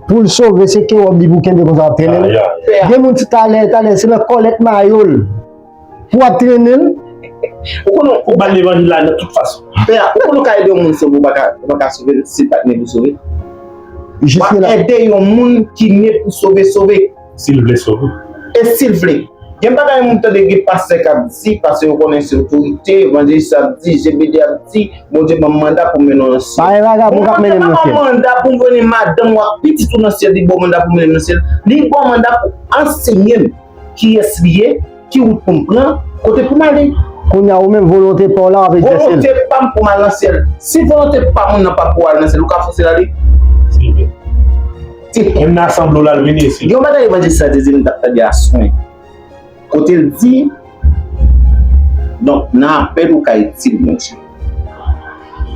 pou l sove, se ke wòb li pou kenbe konsa w ap trennen l? Gen moun ti talè, talè, se nan kòlèt mayo l pou w ap trennen l. Ou konnen, ou ba l levanjil la nan tout fason. Pè, ou konnen w ka ede yon moun sove, ou pa ka, ou pa ka sove l, se patnè pou sove. W ap ede yon moun ki ne pou sove, sove. Si l vle sove. E si l vle. Gen bagay moun tande gen pastè k ap di, paske yo konnen se otorite, evanjelis ap di, G B D ap di, Bondye ban m manda pou m mennen w nan syèl. Pa gen vagabon k ap mennen m nan syèl. Bondye pa ban w manda pou m mennen madanm ou ak pitit ou nan syèl, li ba w manda pou mennen m nan syèl. Li ba w manda pou ansenye m kiyès li ye, ki wout pou m pran, kote pou m ale. Kounye a, ou menm, volonte pa w la, w ap egzèse l. Volonte pa m pou m al nan syèl. Si volonte pa moun nan pa pou w al nan syèl, ou ka fòse l ale? Silvouplè. Menm nan asanble w la, l vini isit. Gen yon bagay evanjelis la te di m, m t ap tande aswè. Kote l di, donk, nan apèl ou ka itil Bondye.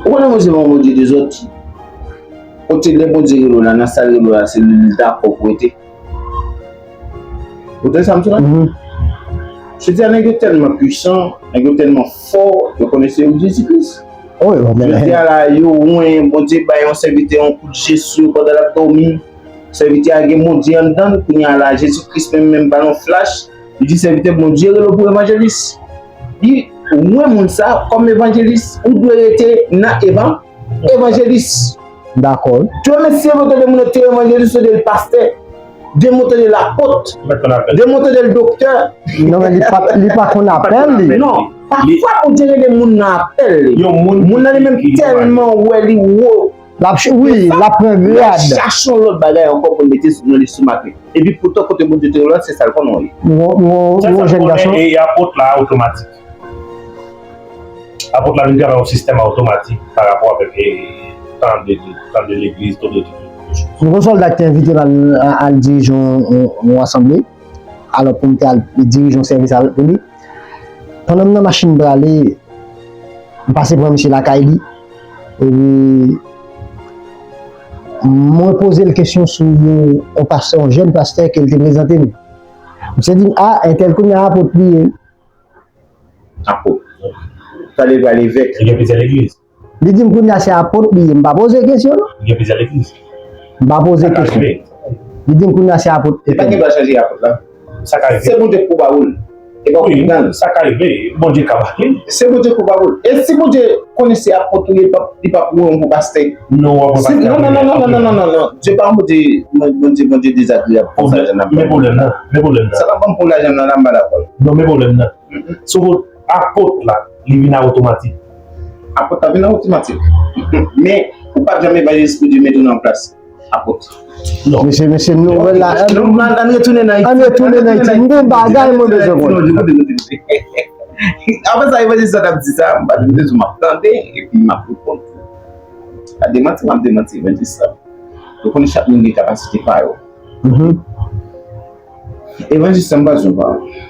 Ou konnen Bondye pa yon Bondye dezòd. Kote lè Bondye rele w la, nan sa l rele w la, se li l dakò pou w rete. Ou tande sa m di w la? Mhm. Jodi a, nèg yo tèlman pwisan, nèg yo tèlman fò, yo konnen se yo k Jezi Kris. Jodi a la, yo wen, Bondye bay yon sèvitè yon kout je sou yo pandan l ap dòmi. Sèvitè a gen Bondye anndan l, kounye a la, Jezi Kris menm, menm ba l yon flach, li di sèvitè Bondye rele w pou evanjelis. Li wen moun sa kòm evanjelis, ou dwe rete nan evan-, evanjelis. Dakò. Dye mèsi, demen w tande moun yo te evanjelis, yo te di l pastè. Demen w tande l apot. Demen w tande l doktè. Non, men li pa, li pa konn apèl li. Non. Pafwa Bondye rele moun nan apèl li. Moun nan li menm tèlman wè li wo. L ap ch-, wi, l ap pran grad. L ap chache yon lòt bagay ankò pou l mete sou, nan li sou mak li. Epi poutan kote Bondye te rele w la, se sa l konnen w ye. Yon, yon, yon jèn gason. E apot la otomatik. Apot la vin travay yon sistèm otomatik pa rapò avèk, e, tan de, tan de legliz, tan de. Nou gon sòlda ki te envite m al, al dirije yon, yon, yon asanble. Alò, pou m te al dirije yon sèvis al pou li. Pandan m nan machin prale, m pase pran misye lakay li. Epi, mwen poze l kesyon sou yon, yon pastè, yon jèn pastè ke l te prezante m. Misye di m, "A, entèl kounye a apot li ye." Apot. Sa vle di al evèk. Li gen plizyè legliz. Li di m kounye a se apot li ye. M pa poze kesyon, non. Li gen plizyè legliz. M pa poze kesyon. Li di m kounye a se apot. Li pa gen dwa chanje apot la. Sa ka rive. Se Bondye k pou ba ou l. E pa pou dan l. Sa ka rive. Bondye ka ba li. Se Bondye k pou ba ou l. E si Bondye konnen se apot ou ye, li p ap, li p ap wè w pou pastè? Non, w ap wè pastè. Non, non, non, non. Dye pa yon Bondye, Bondye, Bondye dezagreyab konsa, jan n ap. Men pwoblèm nan. Men pwoblèm nan. Sa pa ban m pou lajan nan, la m pa dakò. Non, men pwoblèm nan. Sou apot la, li vin a otomatik. Apot la vin a otomatik. Men, ou p ap janm evanjelis pou Dye mete w nan plas apot. Non. Mesye, mesye, nouvèl la. Ann, ann, ann retounen nan Ayiti. Ann retounen nan Ayiti. M gen bagay mwen bezwen konnen. Apre sa, evanjelis la t ap di sa, m pa t bezwen, m ap tande, epi m ap reponn. A demanti, m ap demanti evanjelis la. Ou konnen chak moun gen kapasite pa yo. Mhm. Evanjelis la, m pa bezwen pale.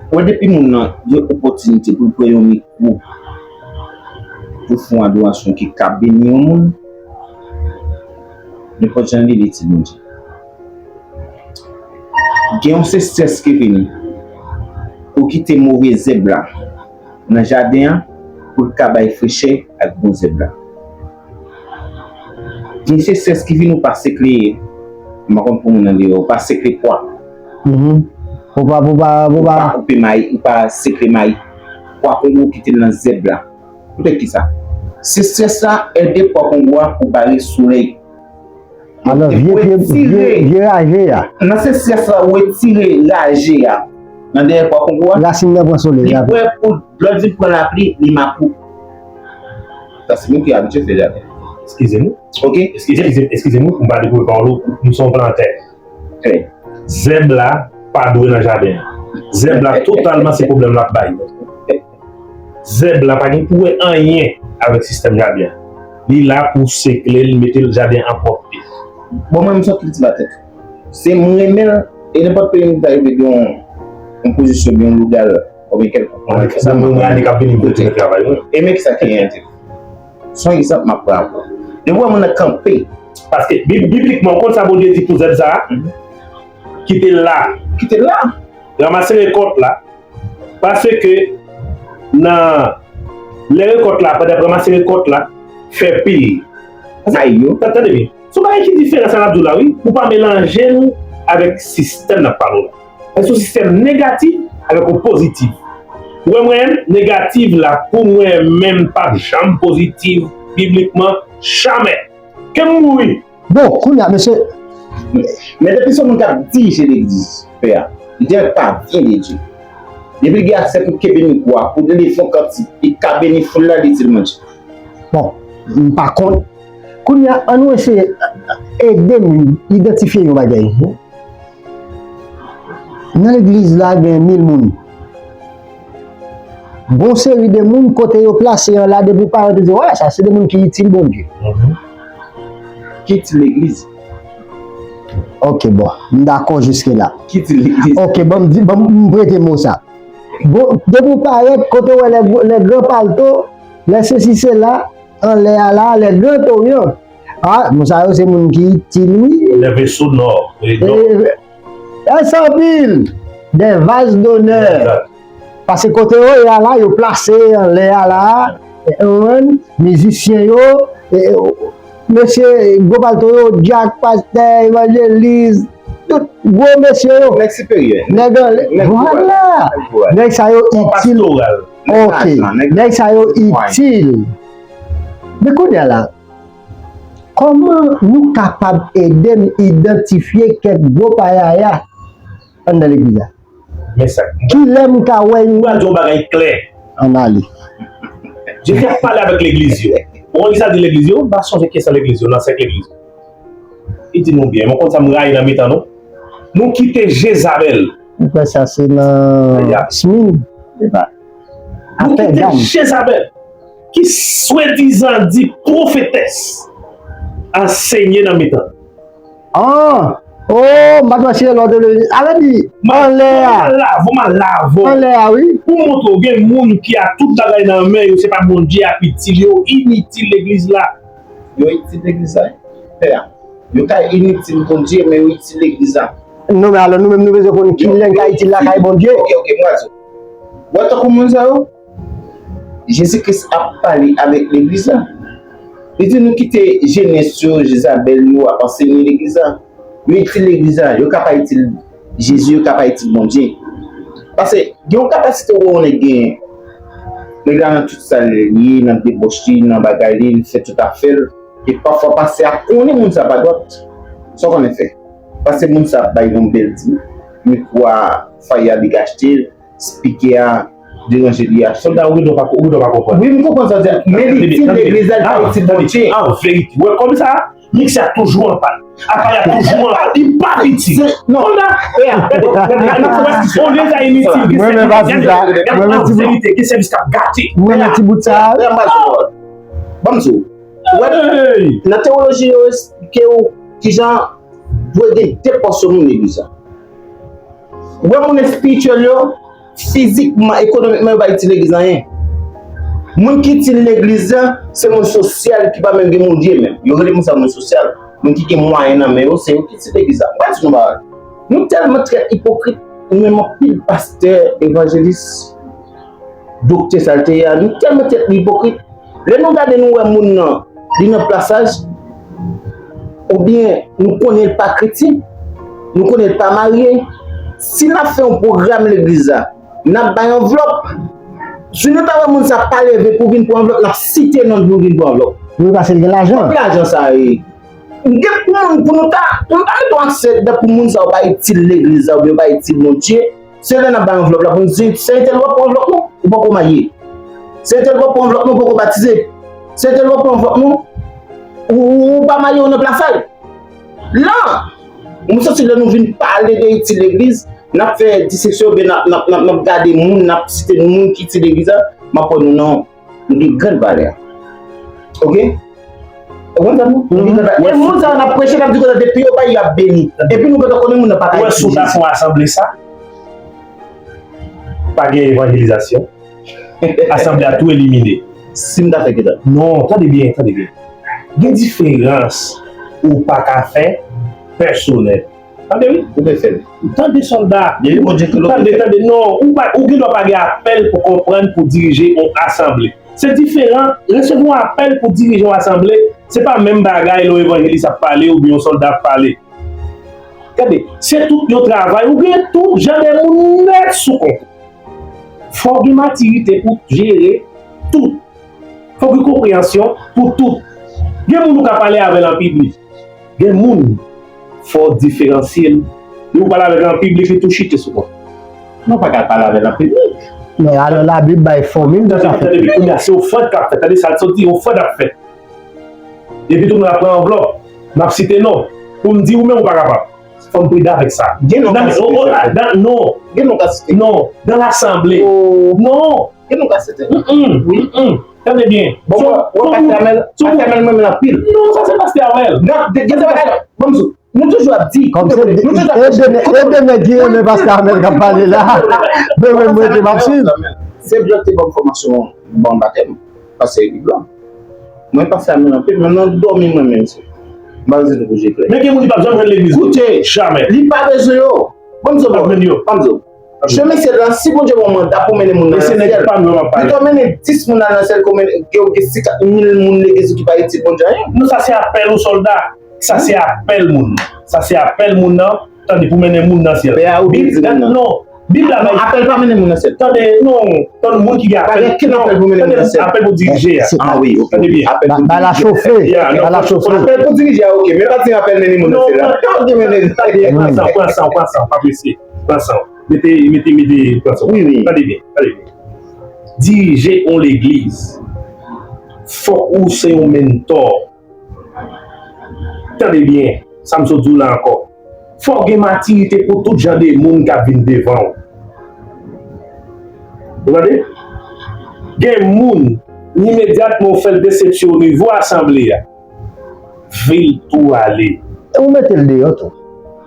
Ou wè, depi moun nan gen opòtinite pou l pran yon mikwo, pou fè yon adorasyon ki ka beni yon moun, nenpòt jan li, li itil Bondye. Gen yon sesès ki vini, ou kite move zèb la nan jaden an pou l ka bay frechè ak bon zèb la. Gen sesès ki vini, ou pa sekle, m pa konn pou moun nan deyò, ou pa sekle pwa. Mhm. Ou pa, ou pa, ou Ou pa pa koupe mayi, ou pa sekle mayi. Pwa Kongo ou kite l nan zèb la. Poutèt ki sa? Sesès la ede Pwa Kongo a pou bare solèy. Alò, vye, vye, vye, vye raje a. Nan sesès la, ou retire raje a nan dèyè Pwa Kongo a. Rasin nan pran solèy. Li prè pou lè l vin pran lapli, li makou. Sa se moun ki abitye fè jaden. Eskize m. Ok? Eskize, eskize, eskize m, m pa dekouvri pawòl ou, m se yon plantè. Zèb la pa dwe nan jaden an. Zèb la totalman se pwoblèm l ap bay. Zèb la pa gen pou wè anyen avèk sistèm jaden an. Li la pou sekle l, mete l jaden an pwòpte. Bon, mwen, m se yon kiltivatè. Se mwen renmen l, e nenpòt peyi m ta rive gen yon, yon pozisyon, yon lou dal, oubyen kèlkonk. Mwen, mwen, mwen, ane k ap vini, mwen retounen travay mwen. E men kisa ki enteresan. Se yon egzanp m ap pran pou ou. Depi w wè moun nan kanpe. Paske bi-, biblikman, ou konn sa Bondye di pou zèb sa a? Mhm. Kite l la. Kite l la. Ranmase rekòt la. Paske nan lè rekòt la, pandan ap ranmase rekòt la, fè pil. Ay yo. Tande byen. Se yon bagay ki diferan sa n ap di w la, wi. Ou pa melanje l avèk sistèm n ap pale w la. Se yon sistèm negatif avèk yon pozitif. Ou wè mwen, negatif la, pou mwen menm, p ap janm pozitif, biblikman, jamè. Ke m mouri. Bon, kounye a, mesye. Men depi se yon moun k ap dirije legliz, pè a, li te pa vyen de Dye. Depi l gen aksè pou kenbe mikwo a, pou li fè yon kantik, li ka beni foul la, li di l Bondye. Bon, m pa konn. Kounye a, ann nou eseye ede m idantifye yon bagay. Nan legliz la, gen mil moun. Gon seri de moun, kote yo plase an la, depi w parèt, ou di, wè, sa se de moun ki itil Bondye. Mhm. Ki itil legliz. Ok, bon, m dakò jiske la. Ki itil legliz. Ok, bon, m di, bon, m prete mo sa. Bon, depi w parèt, kote w wè lè, lè gran palto, lè sesi sela, anlè a la, lè gran toryan. Ah, moun sa yo se moun ki itil, wi. Lè veso nò, e nò. E, e, anpil, de vaz donè. Egzat. Paske kote yo ye a la, yo plase anlè a la, e, ou konprann, mizisyen yo, e, e, mesye gwo palto yo, dyak, pastè, evanjelis, tout gwo mesye yo. Nèg siperyè. Nèg anlè, nèg vwala. Nèg vwala. Nèg sa yo itil. Pastoral. Ok. Nèg lajan, nèg... Nèg sa yo itil. Men kounye a la, kòman nou kapab ede m idantifye kèk gwo payaya anndan legliz la? Men sa. Kilè m ka wè yo? M pral di yon bagay klè. Ann ale. Jezi ap pale avèk legliz yo. Ou konn kisa l di legliz yo? M pa sonje kiyès nan legliz yo, nan sèk legliz yo. Li di nou byen, mwen konn sa m rayi nan mitan nou. Nou kite Jezabèl. Ou kwè sa se nan Smin? Se pa. Nou kite Jezabèl, ki swadizan di pwofetès, ansenye nan mitan. Ah! Oh, m pa t wè si se lòt yo. Sa vle di, anlè a. Mwen lave w, mwen lave w. Anlè a, wi. Pou montre w, gen moun ki a tout bagay nan men yo, se pa Bondye ap itil yo, initil legliz la. Yo itil legliz la, wi. Pè a. Yo ka initil Bondye, men yo itil legliz la. Non, men alò, nou menm, nou bezwen konn kilè n ka itil lakay Bondye. Ok, ok, mwen di w. Ou wè tankou moun sa yo? Jezi Kris ap pale avèk legliz la. Li di nou kite jenès yo, Jezabèl yo ap ansenye legliz la. Yo itil legliz la, yo ka pa itil Jezi, yo ka pa itil Bondye. Paske gen yon kapasite ou wè yon nèg genyen. Nèg la nan tout sa li ye, nan debòch li, nan bagay li, li fè tout afè l. E pafwa pastè a konnen moun sa pa dwat. Sa w konnen fè. Pastè moun sa ap bay yon bèl di. Mikwo a, faya li achte l. Spikè a deranje li a. Sòlda, ou gendwa pa, ou gendwa pa konprann. Wi, m konprann sa w di a. Men li di legliz la, li pa itil Bondye. An verite, ou wè kòm sa, miksè a toujou an pàn. Aparèy la toujou an pàn. Li pa itil. Non. Sòlda, olye sa initil, gen sèvis k ap gate. Mwen renmen ti bout sa. Ban m di w. Ou wè, nan tewoloji, yo eksplike w kijan dwe gen de pòsyon moun legliz la. Ou wè moun espirityèl yo, fizikman, ekonomikman, yo pa itil legliz anyen. Moun ki itil legliz la, se moun sosyal ki pa menm gen Bondye menm. Yo rele moun sa moun sosyal. Moun ki gen mwayen nan men yo, se yo ki itil legliz la. Mwen di nou bagay. Nou tèlman trè ipokrit, nou menm anpil pastè, evanjelis, doktè sa l te ye a, nou tèlman trè ipokrit. Lè nou gade nou wè moun nan, li nan plasaj, oubyen nou konnen l pa kretyen, nou konnen l pa marye, si n ap fè yon pwogram legliz la, n ap bay anvlòp. Si nou ta wè moun sa pa leve pou vin pran anvlòp, n ap site non l pou vin pran anvlòp. Wi, paske l gen lajan. Kot lajan sa ye? Gen pou moun, pou nou ta, pou nou ta mete yon aksè dan pou moun sa yo pa itil legliz la oubyen yo pa itil Bondye, se lè n ap bay anvlòp la pou nou di, se entèl w ap pran anvlòp non, ou poko marye. Se entèl w ap pran anvlòp non, ou poko batize. Se entèl w ap pran anvlòp non, ou, ou, ou pa marye, ou nan plasaj. La, mwen santi lè nou vin pale de itil legliz, n ap fè diseksyon oubyen n ap, n ap, n ap, n ap gade moun, n ap site moun ki itil legliz la, m ap wè nou nan, nou gen grenn valè. Oke? Ou konprann sa, non? Nou gen grenn valè. E moun sa yo n ap preche, n ap di konsa, depi yo bay, y ap beni. Epi nou gentan konnen moun nan pa ka itil legliz. Ou wè si w ta fè yon asanble sa, pa gen evanjelizasyon. Asanble a tou elimine. Si m ta fè kisa? Non, tande byen, tande byen. Gen diferans ou pa ka fè pèsonèl. Tande wi. Ou te fè l. Tande sòlda. Depi Bondye ke l. Tande, tande, non, ou pa, ou gen dwa pa gen apèl pou konprann, pou dirije yon asanble. Se diferan, resevwa apèl pou dirije yon asanble, se pa menm bagay lè yon evanjelis ap pale oubyen yon sòlda ap pale. Gade, se tout yon travay, ou gen tout jan de moun nèt sou kont. Fò w gen matirite pou jere tout. Fò w gen konpreyansyon pou tout. Gen moun ou ka pale avè l an piblik. Gen moun, fò w diferansye l. Lè ou pale avè l an piblik, li tou chite sou kont. Non, pa ka pale avè l an piblik. Men alò Labib bay fòmil pou sa fèt. Tande byen, kounye a, se ofrann k ap fèt. Tande sa l sot di, ofrann ap fèt. Epi tou nou ap pran anvlòp, n ap site non. Pou m di ou menm ou pa kapab. Fò m prida avèk sa. Gen non ka site. Non. Gen non ka site. Non. Dan lasanble. Non. Gen non ka site. Wi. Tande byen. Bon, bon, pastè Amèl, pastè Amèl mwen renmen anpil. Non, sa se pastè Amèl. Non, gen sa bagay. Bon, m sou. Nou toujou ap di. Kòm se e de nèg ki renmen pastè Amèl k ap pale la. Men mwen, mwen te m ap swiv. Se blan te ban m fòmasyon ban batèm. Pastè Epi blan. Mwen pastè Amèl anpil, men nan dòmi mwen menm se. M pa bezwen de bouje klè. Men gen moun ki p ap janm jwenn legliz. Koute. Jamè. Li pa bezwen yo. Ban m di w, ban m di w. Chemen syèl la, si Bondye ba w manda pou mennen moun nan nan syèl, pito mennen dis moun nan nan syèl ke w mennen, ke w gen senkant mil moun legliz ou ki pa itil Bondye anyen. Non, sa se apèl ou sòlda. Sa se apèl moun. Sa se apèl moun nan. Tande pou mennen moun nan syèl. Pè a ou byen di moun nan. Non. Bib la bay. Apèl pa mennen moun nan syèl. Tande, non. Tande moun ki gen apèl. Pa gen kenn apèl pou mennen moun nan syèl. Apèl pou dirije a. Ah wi, ok. Tande byen. Apèl pou dirije. Ba la chofe. Ba la chofe. Apèl pou dirije a, ok. Men pa di apèl mennen moun nan syèl la. Non, tande, tande, pran san, pran san, pran san, pa presye. Pran san w. Mete, mete, mete, pran san w. Wi, wi. Tande byen, tande byen. Dirije yon legliz, fòk ou se yon mentò. Tande byen, sa m sot di w la ankò. Fòk gen matirite pou tout jan de moun k ap vin devan w. Ou tande? Gen moun, imedyatman w fè l desepsyon o nivo asanble a, vil tou ale. E ou mete l deyò tou.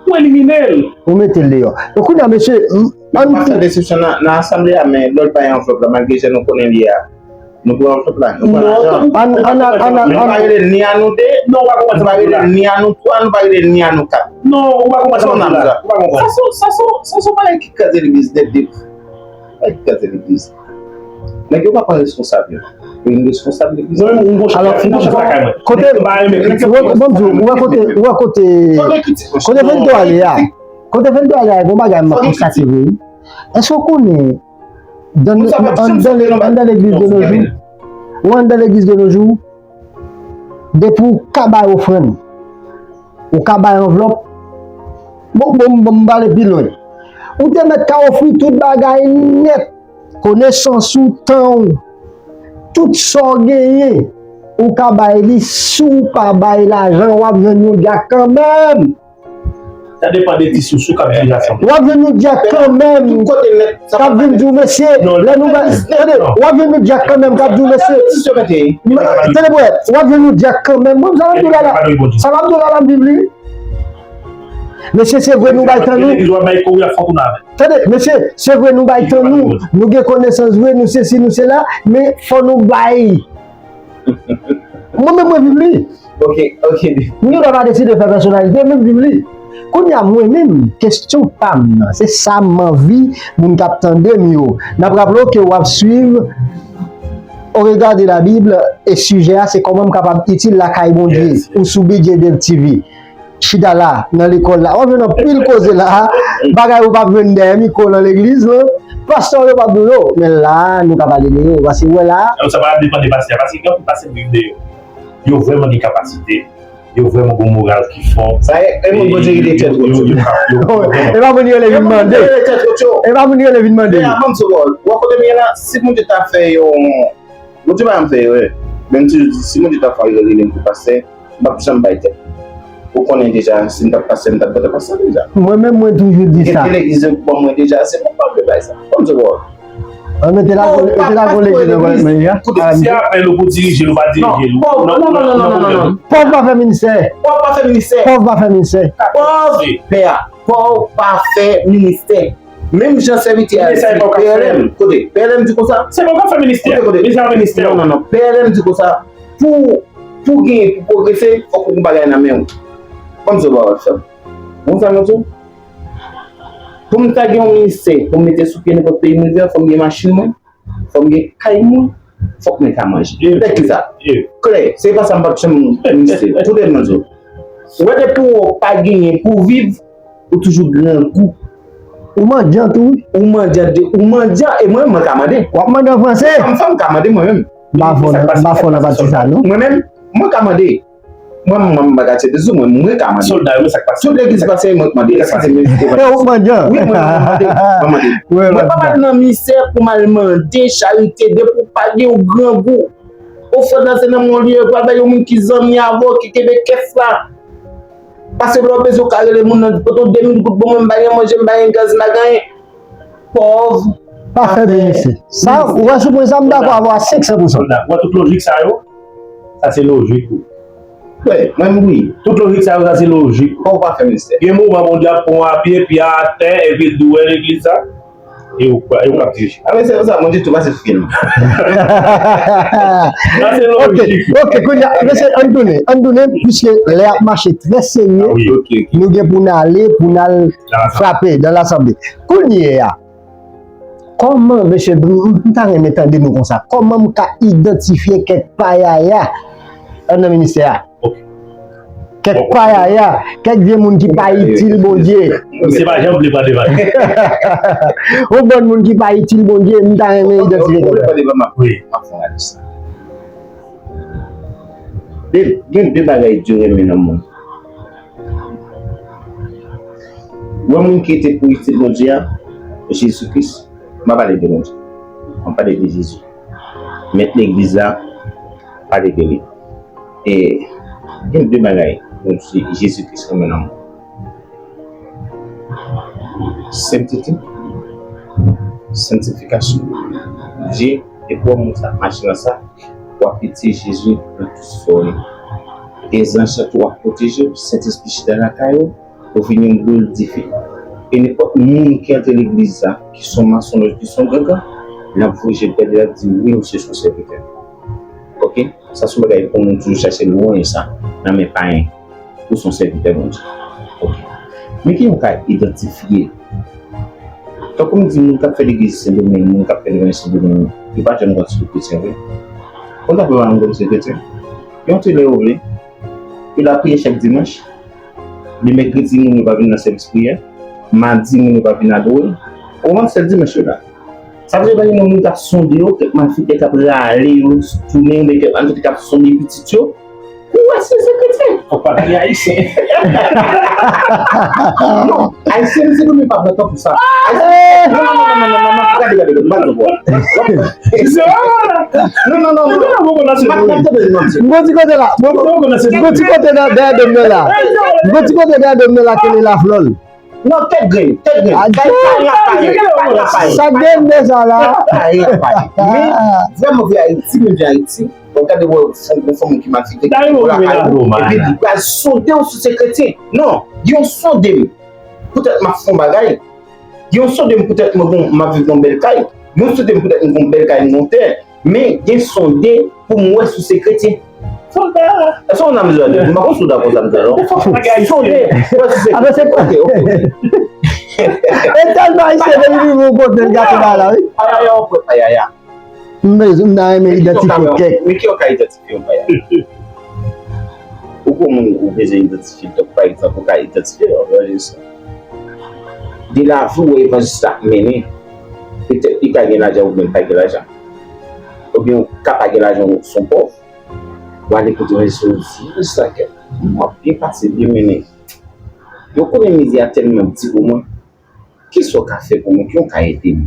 Ou elimine l. Ou mete l deyò. E kounye a, mesye, m, ann. Pastè desepsyon nan, nan asanble a, men lè l bay anvlòp la, malgre se nou konnen li a. Nou pran anvlòp la, nou pran lajan. Ann, ann, ann, ann. Nou pa rele l ni a nou de. Non, ou pa konprann sa m ap di w la. Nou pa rele l ni a nou twa, nou pa rele l ni a nou kat. Non, ou pa konprann sa m ap di w la. Ou pa konprann. Sa se, sa se, sa se yon bagay ki kraze legliz nèt de. Ay, gade legliz. Nèg yo pa pran responsab yo. Yo vin responsab legliz. Mwen menm, mwen gon chèf, mwen gon chèf lakay mwen. Kote, mwen di w, ou wè kote, ou wè kote, kote Vento ale a. Kote Vento ale a, gon bagay m ap konstate vre wi. Èske w konnen, anndan legliz de nos jours, ou anndan legliz de nos jours, depi w ka bay ofrann, ou ka bay anvlòp. Bon, bon, bon, m pale pi lwen. Ou te mèt ka ofri tout bagay nèt. Konesans ou, tan ou, tout sa w genyen, ou ka bay li. Si w pa bay lajan, w ap jwenn yon dyak kanmenm. Sa depann de ti sousou k ap dirije asanble. W ap jwenn yon dyak kanmenm k ap vin di w, mesye, lè nou bay, tande, w ap jwenn yon dyak kanmenm k ap di w, mesye, tande, w ap jwenn yon dyak kanmenm. Mwen, sa m ap di w la, la, sa m ap di w la, la, m viv li. Mesye, se vre nou bay tan nou. Legliz w ap bay kouri ap fè w tounen avè l. Tande, mesye, se vre nou bay tan nou. Nou gen konesans vre, nou sesi, nou sela, men fò nou bay. Mwen menm, mwen viv li. Ok, ok. M gen dwa pa deside fè pèsonalite, men m viv li. Kounye a, mwen menm, kesyon pa m nan, se sa m anvi moun k ap tande m yo. N ap raple w ke w ap swiv Au regard de la Bible, e sijè a se kòman m kapab itil lakay Bondye, ou sou B J Dev T V. Chita la, nan lekòl la, w ap jwenn anpil koze la, bagay ou p ap jwenn dèyè mikwo nan legliz, non. Pastè yo p ap di w yo, men la, nou ka pale de yo, paske w wè la. Sa pa depann de pastè, paske gen anpil pastè ki viv de yo. Yo vrèman gen kapasite, yo vrèman gen moral ki fò. Sa e, e moun Bondye rele tèt wot yo. E pa moun yo rele vin mande. E pa moun yo rele vin mande. Men avan m sou wòl, w wè kote m ye la, si Bondye ta fè yon Bondye pa janm fè erè. Menm si, si Bondye ta fè erè, li menm pou pastè, m p ap janm bay tèt. Ou konnen deja, si m t ap pastè, m t ap bata pastè deja. Mwen menm, mwen toujou di sa. Gen de legliz yo ban mwen deja, se pou m pa vle bay sa. Kòm se bon. An mete la, mete la gole ki nan gòlèt mwen ya. Koute, si apèl ou pou dirije l, ou pa dirije l. Non, non, non, non, non, non, non. Pòv pa fè ministè. Pòv pa fè ministè. Pòv pa fè ministè. Pòv, pè a, pòv pa fè ministè. Menm jan sèvitè a di, P L M, kote, P L M di konsa. Se mwen k ap fè ministè. Kote, kote. Li se yon ministè. Non, non, non. P L M di konsa, pou, pou genyen, pou pwogrese, fòk ou gen bagay nan men w. Ban m di w bagay, frè m. Ou konn sa m di w? Pou m ta gen yon ministè, pou m mete sou pye nenpòt peyi m rive a, fò m gen machin mwen. Fò m gen kay mwen, fòk mwen ka manje. Tèt ki sa. Klè, se pa sa m p ap janm ministè. Koute m di w. Ou wè depi w pa genyen pou w viv, ou toujou grangou. Ou mandyan tou, wi. Ou mandyan, de, ou mandyan, e mwen, mwen ka mande. W ap mande an franse? Fanm, fanm ka mande mwen menm. M pa fò nan, m pa fò nan pati sa, non. Mwen menm, mwen ka mande. Mwen, mwen, m pa ka tcheke sou mwen, mwen ka mande. Sòlda yo, sa k pase? Tout legliz pase, mwen k mande. Eskize m, eskize m. E ou mandyan? Wi, mwen, mwen mande. Mwen mande. Mwen pa pral nan misè pou m al mande charite, depi w pa gen yon grangou. Ofrann nan se nan men w li ye, pral bay yon moun ki zanmi avè w, ki kenbe kès la. Paske lè w bezwen w ka rele moun nan, di, "Poto de mil goud, bon, mwen m pa gen manje, m pa gen gaz, m pa gen anyen." Pòv pa fè ministè. Sa, ou wè sou pwen sa, m dakò avè w a senk san pou san. Sòlda, ou wè tout lojik sa yo? Sa se lojik ou. Wi, mwen m wi. Tout lojik sa yo, sa se lojik. Pòv pa fè ministè. Gen moman Bondye ap pran w apye, pye a atè, epi l di w wè legliz sa, e ou, e ou k ap dirije. A, men se konsa, Bondye tou pase fim. Sa se lojik. Ok, ok, kounye a, mesye, ann tounen, ann tounen, piske lè ap mache trè serye, nou gen pou n ale, pou n al frape dan lasanble. Kounye a, kòman, mesye, m, m ta renmen tande nou konsa, kòman m ka idantifye kèk payaya anndan ministè a? Kèk payaya, kèk vye moun ki pa itil Bondye. Misye pa janm vle pale bagay. Yon bann moun ki pa itil Bondye, m ta renmen idantifye kèk payaya. Wi. De, gen de bagay Dye renmen nan mond. Wè moun ki te pou itil Bondye a, Jezi Kris. M pa pale de Bondye. M pale de Jezi. Mèt legliz la, pale de li. E gen de bagay Bondye, Jezi Kris renmen nan mond. Sentete, santifikasyon. Dye, depi w ap monte ak machin nan sa, w ap itilize Jezi nan tout sa w ye. E zanj sa tou ap pwoteje w, Sentespri chita lakay ou, ou vin yon boul dife. E nenpòt moun ki antre legliz sa, ki son masonlòj, ki son gangan, l ap voye je l gade, l ap di, "Wi, misye se yon sèvitè." Ok? Sa se yon bagay pou moun toujou chache lwen sa nan men payen. Ou se yon sèvitè Bondye. Ok. Men ki jan w ka idantifye? Tankou m di moun k ap fè legliz Sendomeng, moun k ap fè levanjil Sendomeng, yo pa janm konn si yo kretyen vre. Konn sa fè pa janm konn si yo kretyen? Yo antre lè yo vle. Yo la priye chak dimanch. Li mèkredi, moun yo pa vin nan sèvis priyè. Madi, moun yo pa vin adore. Omwen sèl dimanch yo la. Sa vle di pa gen moun k ap sonde yo, kèk malfektè k ap rale yo, tounen, oubyen kèk malfektè k ap sonde pitit yo. Ou wè si se kretyen. Fòk pa gen ayisyen. Non, ayisyen, se nou menm pa pran tan pou sa. Ayisyen, non, non, non, gade, gade, gade, m pa nan bò. Non, non, non, non. M ap tande, m ap tande. M gon ti kote la. M gon ti kote nan dèyè dòm nan la. M gon ti kote dèyè dòm nan la, kele la flòl. Non, tèt grenn, tèt grenn. Sa gen de sa la. Men, vrèman vre Ayiti, menm jan Ayiti, Ou gade wè yon fanm ki malfekte, ki pou lakay ou, epi li pral sonde w si w se kretyen. Non, gen yon sonde m. Poutèt m ap fè yon bagay. Gen yon sonde m poutèt mwen gon, m ap viv nan yon bèl kay. Gen yon sonde m poutèt m gon bèl kay, m gon tè. Men gen sonde pou m wè si w se kretyen. Fò l ta. Èske w nan mizè de? M pa konn si w dakò sa m di la, non. Sonde, wè si w se kretyen. Ok, ok. E tèlman ayisyen depi li bon kote l gate bagay la, wi. Ayaya, w pran ayaya. M bezwen, m ta renmen idantifye kèk. Men ki yon ka idantifye yon bagay. Ou gon moun ou bezwen idantifye, donk pa egzanp, ou ka idantifye yon evanjelis. De lavi w wè evanjelis la ap mennen, petèt li ka gen lajan oubyen li pa gen lajan. Oubyen ou ka pa gen lajan, ou se yon pòv. W ale kote evanjelis la, ou di, "Evanjelis la, kèt, m ap byen pase, byen mennen. Yo konnen mizè a tèlman di pou mwen." Kisa w ka fè pou mwen? Ki w ka ede m?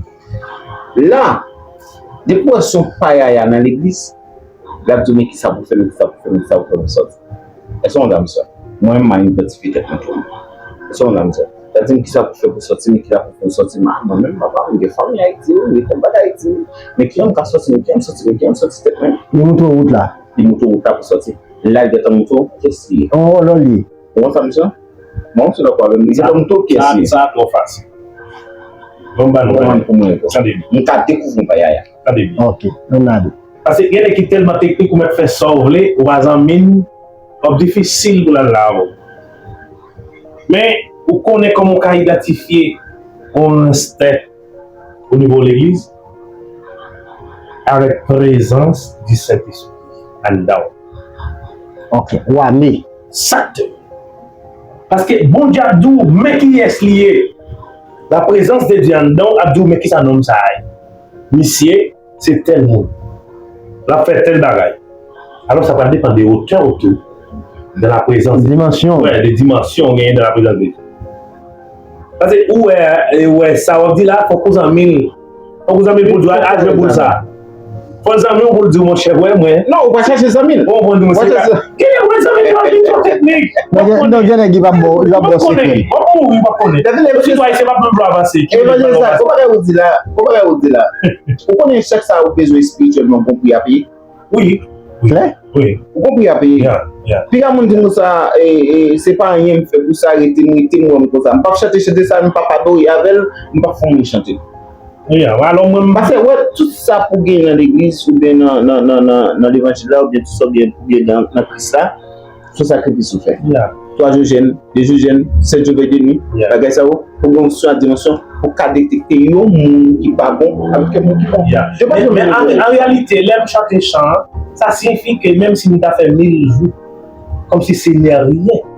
La, depi w wè se yon payaya nan legliz, l ap di w, "Men kisa pou fè, men kisa pou fè, men kisa pou fè pou sòti." Èske w konprann sa? Mwen menm, m a idantifye tèt mwen tou. Èske w konprann sa? L ap di m, "Kisa pou fè pou sòti, men kisa pou fè pou sòti." M a, mwen menm, papa, m gen fanmi Ayiti, wi, m gen tout bagay Ayiti, wi. Men kijan m ka sòti, men kijan m sòti, men kijan m sòti tèt mwen? Li montre w wout la. Li montre w wout la pou sòti. La, l gentan montre w kiyès li ye. Yon vòlò li ye. Ou konn sa, misye? Bon, se lòt pwoblèm. Misye pa montre w kiyès li ye. Sa, sa twò fasil. Bon, ban nou. Ou konprann pou mwen, bon. Tande byen. M ka dekouvri yon payaya. Tande byen. Ok, ann ale. Paske gen nèg ki tèlman teknik, ou mèt fè sa w vle, ou pa zanmi m, w ap difisil pou l al la avè w. Men, ou konnen kòman w ka idantifye yon enstè o nivo legliz, avèk prezans di Sentespri anndan w. Ok, w ame. Egzakteman. Paske Bondye ap di w, men kiyès li ye. La prezans de Dye anndan w ap di w, men kisa nonm sa a ye. Misye, se tèl moun. L ap fè tèl bagay. Alò, sa pral depann de wotè w tou, de la prezans de Dimansyon. Wè, de dimansyon w genyen de la prezans de Dye. Paske ou wè, e, ou wè sa w ap di la, fòk ou zanmi l. Fòk ou zanmi l pou l di w al jwe boul sa. Fòk zanmi w pou l di w, monchè, wè mwen. Non, ou pa chache zanmi l. Ou konprann, di w, monchè, gen lè ou wè zanmi l pa vin yon teknik. Non, gen, non, gen nèg ki p ap ba w, li p ap ba w sekrè. W ap mouri, w p ap konnen. Sitwayen, se p ap menm vle avanse. Evanjelis la, gon bagay ou di la, gon bagay ou di la. Ou konnen chak sa ou bezwen espirityèlman, gon pri a peye? Wi. Klè? Wi. Ou konpri a peye. Ya, ya. Piga moun di nou sa, e, e, se pa anyen m fè pou sa, rete m, rete m wè m konsa. M p ap chante chante sa, m p ap adore avè l, m p ap fè moun chante. Ya, alò mwen m... Paske wè, tout sa pou gen nan legliz, oubyen nan, nan, nan, nan, nan levanjil la, oubyen tout sa ou gen pou gen nan, nan Kris la, se sakrifis ou fè. Ya. Twa jou jèn, de jou jèn, sèt jou vèy de nwi, ya, bagay sa yo, pou gen yon swa dimansyon, pou ka detekte yon moun ki pa bon avèk yon moun ki bon. Ya. Yo pa... Men, men an, an reyalite, lè m chante chan an, sa siyifi ke menm si m ta fè mil jou, kòmsi se nè ryen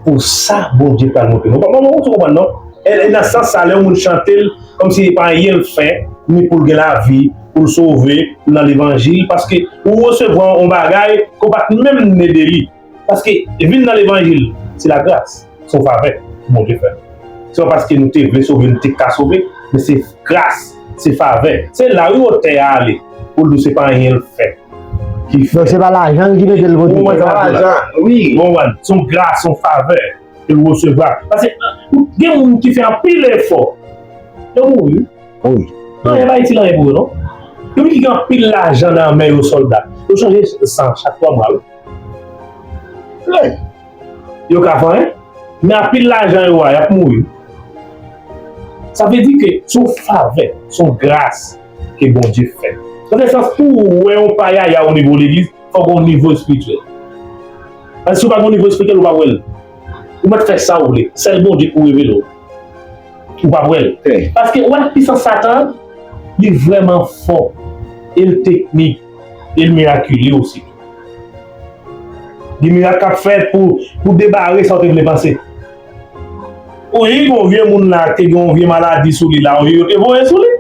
pou sa Bondye pral montre nou. Ou konprann, ou konprann, non? E, e nan sans sa, lè yon moun chante l, kòmsi se pa anyen l fè, ni pou l gen lavi, pou l sove, pou l nan levanjil, paske ou resevwa yon bagay ke w pa t menm mande de li. Paske vin nan levanjil, se lagras, se yon favè ke Bondye fè. Se pa paske nou te vle sove, nou te ka sove, men se gras, se favè. Se la wi wotè a ale, pou l di w se pa anyen l fè ki fè. Donk se pa lajan l ki mete l kote. Ou konprann sa m ap di w la? Wi. Ou konprann? Se yon gras, se yon favè ke l resevwa. Paske gen moun ki fè anpil efò, yo mouri. Wi. Non, yo pa itil anyen pou yo, non. Yo ki gen anpil lajan nan men yo, sòlda. Yo chanje san chak twa mwa, wi. Yo ka fè anyen, men anpil lajan yo a, y ap mouri. Sa vle di ke se yon favè, se yon gras ke Bondye fè. Nan sans, pou w wè yon payaya o nivo legliz, fòk w gen yon nivo espirityèl. Paske si w pa gen yon nivo espirityèl, ou p ap wè l. Ou mèt fè sa w vle. Sèl Bondye pou revele w. Ou p ap wè l. Paske ou wè pisans Satan an, li vrèman fò. E l teknik. E l mirakile osi. Gen mirak k ap fèt pou, pou debare sa w te vle panse. Wi, gen yon vye moun la ki te gen yon vye maladi sou li la, wi, yo te voye sou li.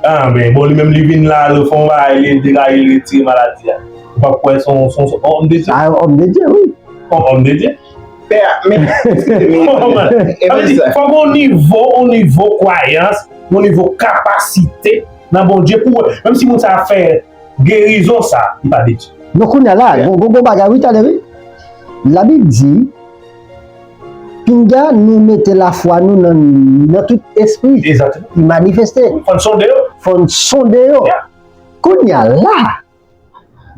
A, men, bon, li menm li vin la, li fè yon bagay, li degaje, li retire maladi a. Ou p ap kwè se yon, se yon, se yon òm de Dye. A, òm de Dye, wi. Yon òm de Dye. Pè, men, eskize m. Sa vle di, fòk yon nivo, yon nivo kwayans, yon nivo kapasite nan Bondye pou wè. Menm si moun sa a fè gerizon sa, li pa de Dye. Donk, kounye a la, gon, gon, gon bagay, wi, talè, wi. Labib di, pinga nou mete lafwa nou nan, nan tout espri. Egzakteman. Li manifeste. Wi, fò n sonde yo. Fò n sonde yo. Ya. Kounye a la,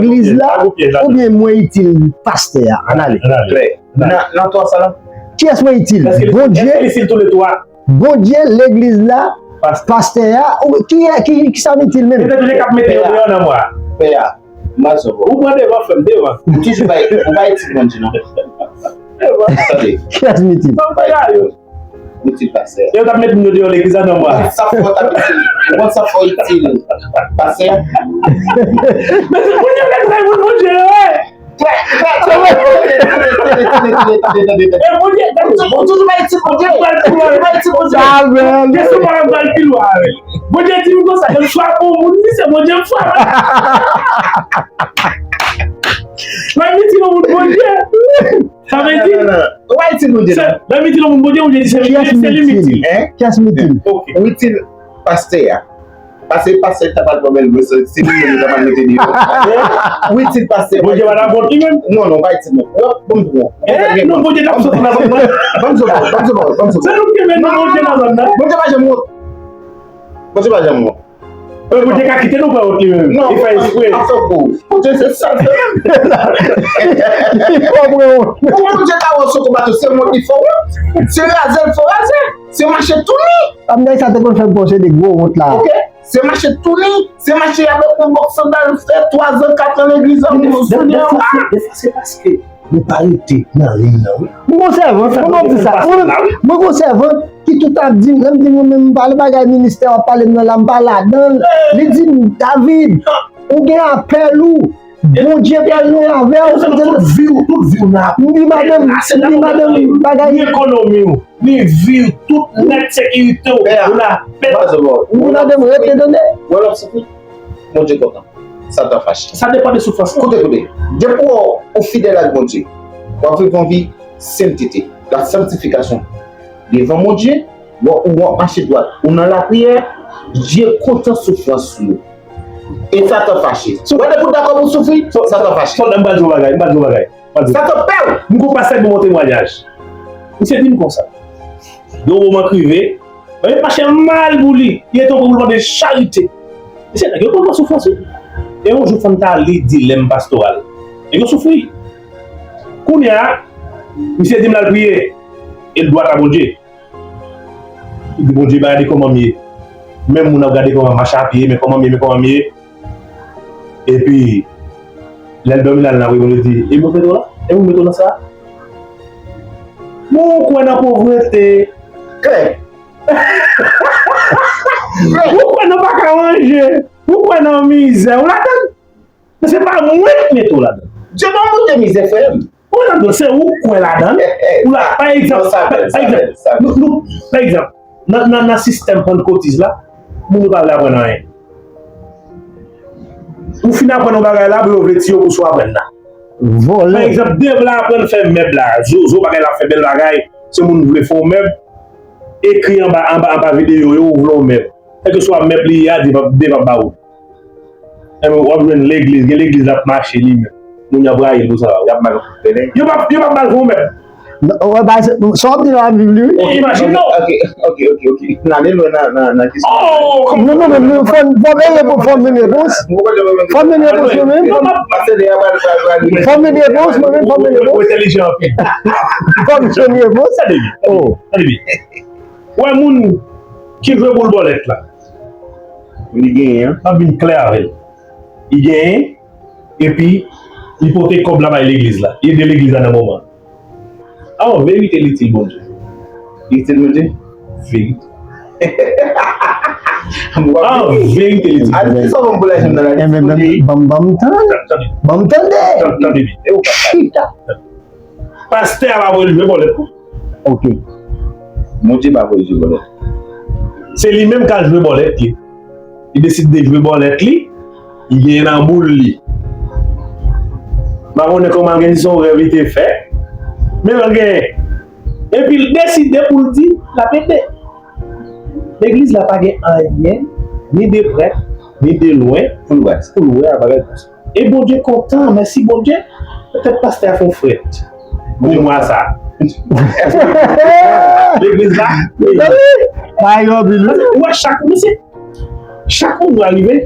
legliz la, oubyen mwen itil pastè a? Ann ale. Ann ale. Nan, nan twa sa la. Kiyès mwen itil? Bondye, Bondye, legliz la, pastè a, ou, ki, ki, ki sa m itil menm? Petèt ou te k ap mete yo deyò nan mwa. Pè a, m al sou ou. Ou pran devan, frè m, devan. Ou toujou bay, ou bay ti Bondye, non. Devan. Tande. Kiyès m itil? Ou itil pastè. Yo t ap met moun yo deyò legliz la nan mwa. Sa fò t ap itil. Ou konn sa fò itil pastè? Men se moun yo k ap bay moun Bondye yo, wi. Frè, frè, tande, tande, tande, tande, tande, tande, tande. E Bondye, tande. Ou toujou bay ti Bondye. Ou toujou bay ti Bondye. Sa vrè, wi. Kesyon pa pral pi lwen avè l. Bondye di m konsa, lè m frape yon moun, li se Bondye m frape. Lè m itil yon moun Bondye. Sa vle di, non, non, non. Ou pa itil Bondye, non. Lè m itil yon moun Bondye, Bondye di se li, se li m itil. Kiyès m itil? Hein? Kiyès m itil? Ok. Ou itil pastè a. Paske pastè ta pral pran bèl gwo, se, se li menm yo ta pral mete deyò. Ou itil pastè. Bondye pa dakò li menm. Non, non, pa itil non. Wè, bon, bon. Eh, non, Bondye t ap sot nan zòn nan. Ban m zo, ban m zo, ban m zo. Se nou ki menm Bondye nan zòn nan. Bondye pa janm wont. Bondye pa janm wont. Bondye ka kite nou pran wont li menm. Non, li fè eksprè. Bondye se sal fè menm. Li pa pran wont. Bondye ta wè sou konba tou, se wont li fè wont. Se razè l fè razè. Se mache tounen. Bagay sa te konn fè m panse de gwo wont la. Ok. Se mache tounen. Se mache avèk yon bòks sandal fè twa zan, kat an legliz an. Defwa se paske nou pa rete nan liy nan, wi. Mwen gon sèvant, mwen ap di sa. Mwen gon sèvant ki tout ap di m, lè m di mwen menm m pale bagay ministè w ap pale m nan la, m pa ladan l. Li di m, David, ou gen apèl ou. Bondye pral lwen avè w. Tout vi w, tout vi w nan apèl. M di madanm, m di madanm bagay. Ekonomi w. Ni vi w, tout nèt sekirite w, ou lapè. Ou madanm rete tande. Wè lòt soufri, Bondye kontan. Satan fache. Sa depann de soufrans lan. Koute, koute. Depi w, ou fidèl ak Bondye, w ap viv yon vi sentete, la sanctification. Devan Bondye, w, ou ap mache dwat, ou nan lapriyè, Dye kontan soufrans ou yo. E Satan fache. Wè depi w dakò pou soufri, Satan fache. Sòlda, m pral di w yon bagay, m pral di w yon bagay. Sa t ap pè w? M gon pastè ki ban m yon temwayaj. Misye di m konsa. Gen yon moman k rive, men mache mal pou li. Li rete yon pou l mande charite. Misye nèg yo konn pran soufrans wi. E yon jou fanm ta li dilèm pastoral. Nèg yo soufri. Kounye a, misye di m l al priye. E l dwat a Bondye. Li di, Bondye, pa gade kòman m ye. Menm moun ap gade kòman m mache a pye, men kòman m ye, men kòman m ye. Epi, lè l dòmi la, l ap priye, Bondye di, e mwen mete w la? E mwen mete w nan sa? Bon, ou kwè nan povrete? Klè. Ou kwè nan pa ka manje? Ou kwè nan mizè? Ou ladann? Men se pa mwen ki mete w ladann. Dye pa monte mizè, frè m. Ou nan dosye, ou kwè ladan l. Ou la, pa egzanp, pa egzanp, nou, nou, pa egzanp, nan, nan, nan sistèm pannkotis la, moun yo pa vle aprann anyen. Ou fin aprann yon bagay la, pou yo vle tiye w pou sa w aprann la. Vòlè. Pa egzanp, dev la aprann fè mèb la, Zozo bagay la fè bèl bagay, se moun vle fè w mèb, ekri anba, anba, anba videyo yo, ou vle w mèb. Kèlkeswa mèb li ye a, dev ap, dev ap ba ou. Enben, w ap jwenn legliz, gen legliz l ap mache li menm. Moun yo ap rayi l pou sa. Y ap mal fè w mèb. Yo p ap, yo p ap mal fè w mèb. Non, wè, ba, se, sa w ap di la, ap viv li, wi. Ok, imajine w. Ok, ok, ok, ok. N ale lwen nan, nan, nan kesyon. Oh, non, non, men, men, fò, fò m repons, fò m jwenn repons. Fò m jwenn repons, mwen menm. Non, non, pase de a, pral, pral, pral. Fò m jwenn repons, mwen menm, fò m jwenn repons. Ou entèlijan anpil. Fò m jwenn repons. Tande byen, tande byen, tande byen. Ou wè moun ki jwe boul bòlèt la. Li genyen. M ap vin klè avè l. Li genyen, epi li pote kòb la bay legliz la. Li ede legliz la nan moman. An verite, li itil Bondye. Li itil Bondye? Verite. An verite, li itil Bondye. Enben, ban m, ban m tande. Ban m tande. Tande byen. Chita. Pastè a pa voye l jwe bòlèt, non. Ok. Bondye pa voye l jwe bòlèt. Se li menm k al jwe bòlèt li. Li deside de jwe bòlèt li, li genyen nan boul li. M pa konnen kòman l gen, si se yon rèv li te fè, men l genyen. Epi l deside pou l di l ap ede. Legliz la pa gen anyen, ni de prè, ni de lwen, pou l wè, pou l wè a bagay konsa. E Bondye kontan, mèsi Bondye. Petèt pastè a fè yon frèt pou mwa sa. Legliz la, wi. Ou wè chak, mesye, chak moun nou arive,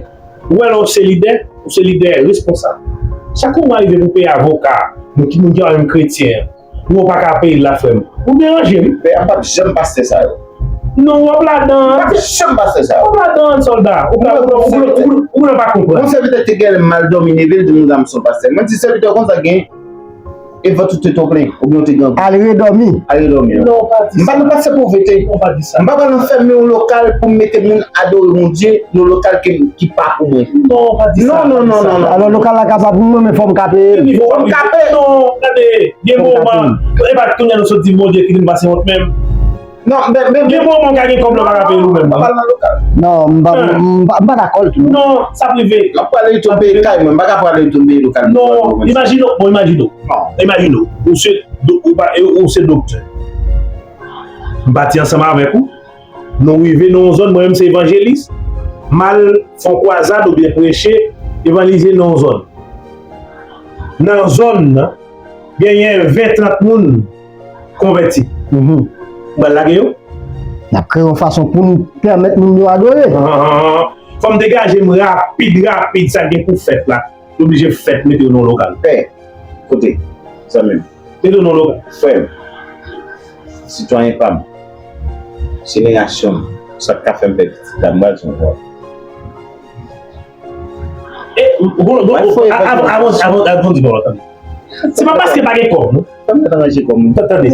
ou wè lè w se lidè, ou se lidè responsab. Chak moun arive pou peye avoka, moun ki, moun ki pa menm kretyen an. Ou pa ka peye l la, frè m. Ou deranje m. Men y ap janm pastè sa yo. Non, w ap ladan. Y ap janm pastè sa yo. W ap ladan, sòlda. Ou pa, ou pa, ou pa, ou pa, ou pa konprann. Yon sèvitè te gen mal dòmi, leve l di moun sa m se yon pastè. Mwen di sèvitè konsa gen, e vant ou te twò plen, oubyen ou te gen anpil. Al redòmi. Al redòmi, non. Non, w pa di sa. M pa nan pastè povrete. Non, w pa di sa. M pa pral anfèmen yon lokal pou m mete moun adore Bondye nan lokal ke, ki pa pou mwen. Non, w pa di sa. Non, non, non, non, non. Alò, lokal la ka pa pou mwen, men fò m ka peye l. Fò m ka peye. Non, tande, gen moman, e pa kounye a nou sot di Bondye ki vin pase wont menm. Non, men, men, gen moman w ka gen kòb la, w pa ka peye l ou menm, non. Non, m pa, m pa, m pa dakò l tou. Non, sa prive. M ap pale YouTube peye kay mwen, m pa ka pale YouTube peye lokal. Non, imajine w, bon, imajine w. Imajine w, ou se do-, ou pa, ou se doktè. M pati ansanm avèk ou. Nou rive nan yon zòn, mwen menm se evanjelis, m al fè yon kwazad oubyen preche, evanjelize nan yon zòn. Nan zòn nan, genyen ven, trant moun konvèti. Mhm. M pral lage yo. N ap kreye yon fason pou n pèmèt moun yo adore. Ah, fò m degaje m rapid, rapid, sa k gen pou fèt la. Li oblije fèt, mete yo nan yon lokal. Pè, koute, zanmi m. Mete yo nan yon lokal. Frè m, sitwayen pa m, jenerasyon m, sa k ka fè m pè pitit la, m pral di yon pawòl. E, bon, bon, bon, avan, avan, avan, avan di pawòl, tande. Se pa paske pa gen kòb, non. Tande, tande, tande, tande.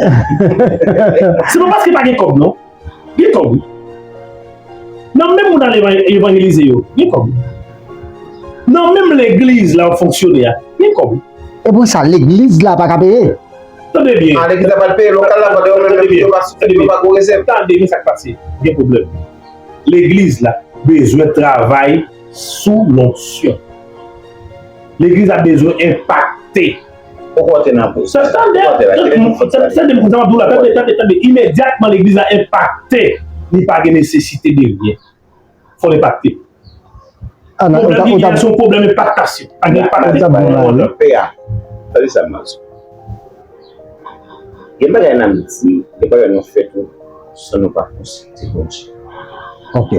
Se pa paske pa gen kòb, non. Gen kòb, wi. Nan menm moun al evan-, evanjelize yo, gen kòb, wi. Nan menm legliz la w ap fonksyone a, gen kòb, wi. E pou sa, legliz la pa ka peye? Tande byen. A, legliz la pral peye lokal la, pandan yo menm yo pa, yo pa gwo rezèv. Tande, men sa k pase. Gen pwoblèm. Legliz la bezwen travay sou lonksyon. Legliz la bezwen enpakte. Poko te nan poz. Sa, tande, tande, tande, tande, tande, imedyatman legliz la enpakte, li pa gen nesesite de ryen. Fò l enpakte. Pwoblèm li genyen, se yon pwoblèm enpaktasyon. Pa gen enpakte. Pè a, tande sa m ap di w. Gen bagay n ap di, gen bagay nou fè tou, san nou pa konsilte Bondye. Ok.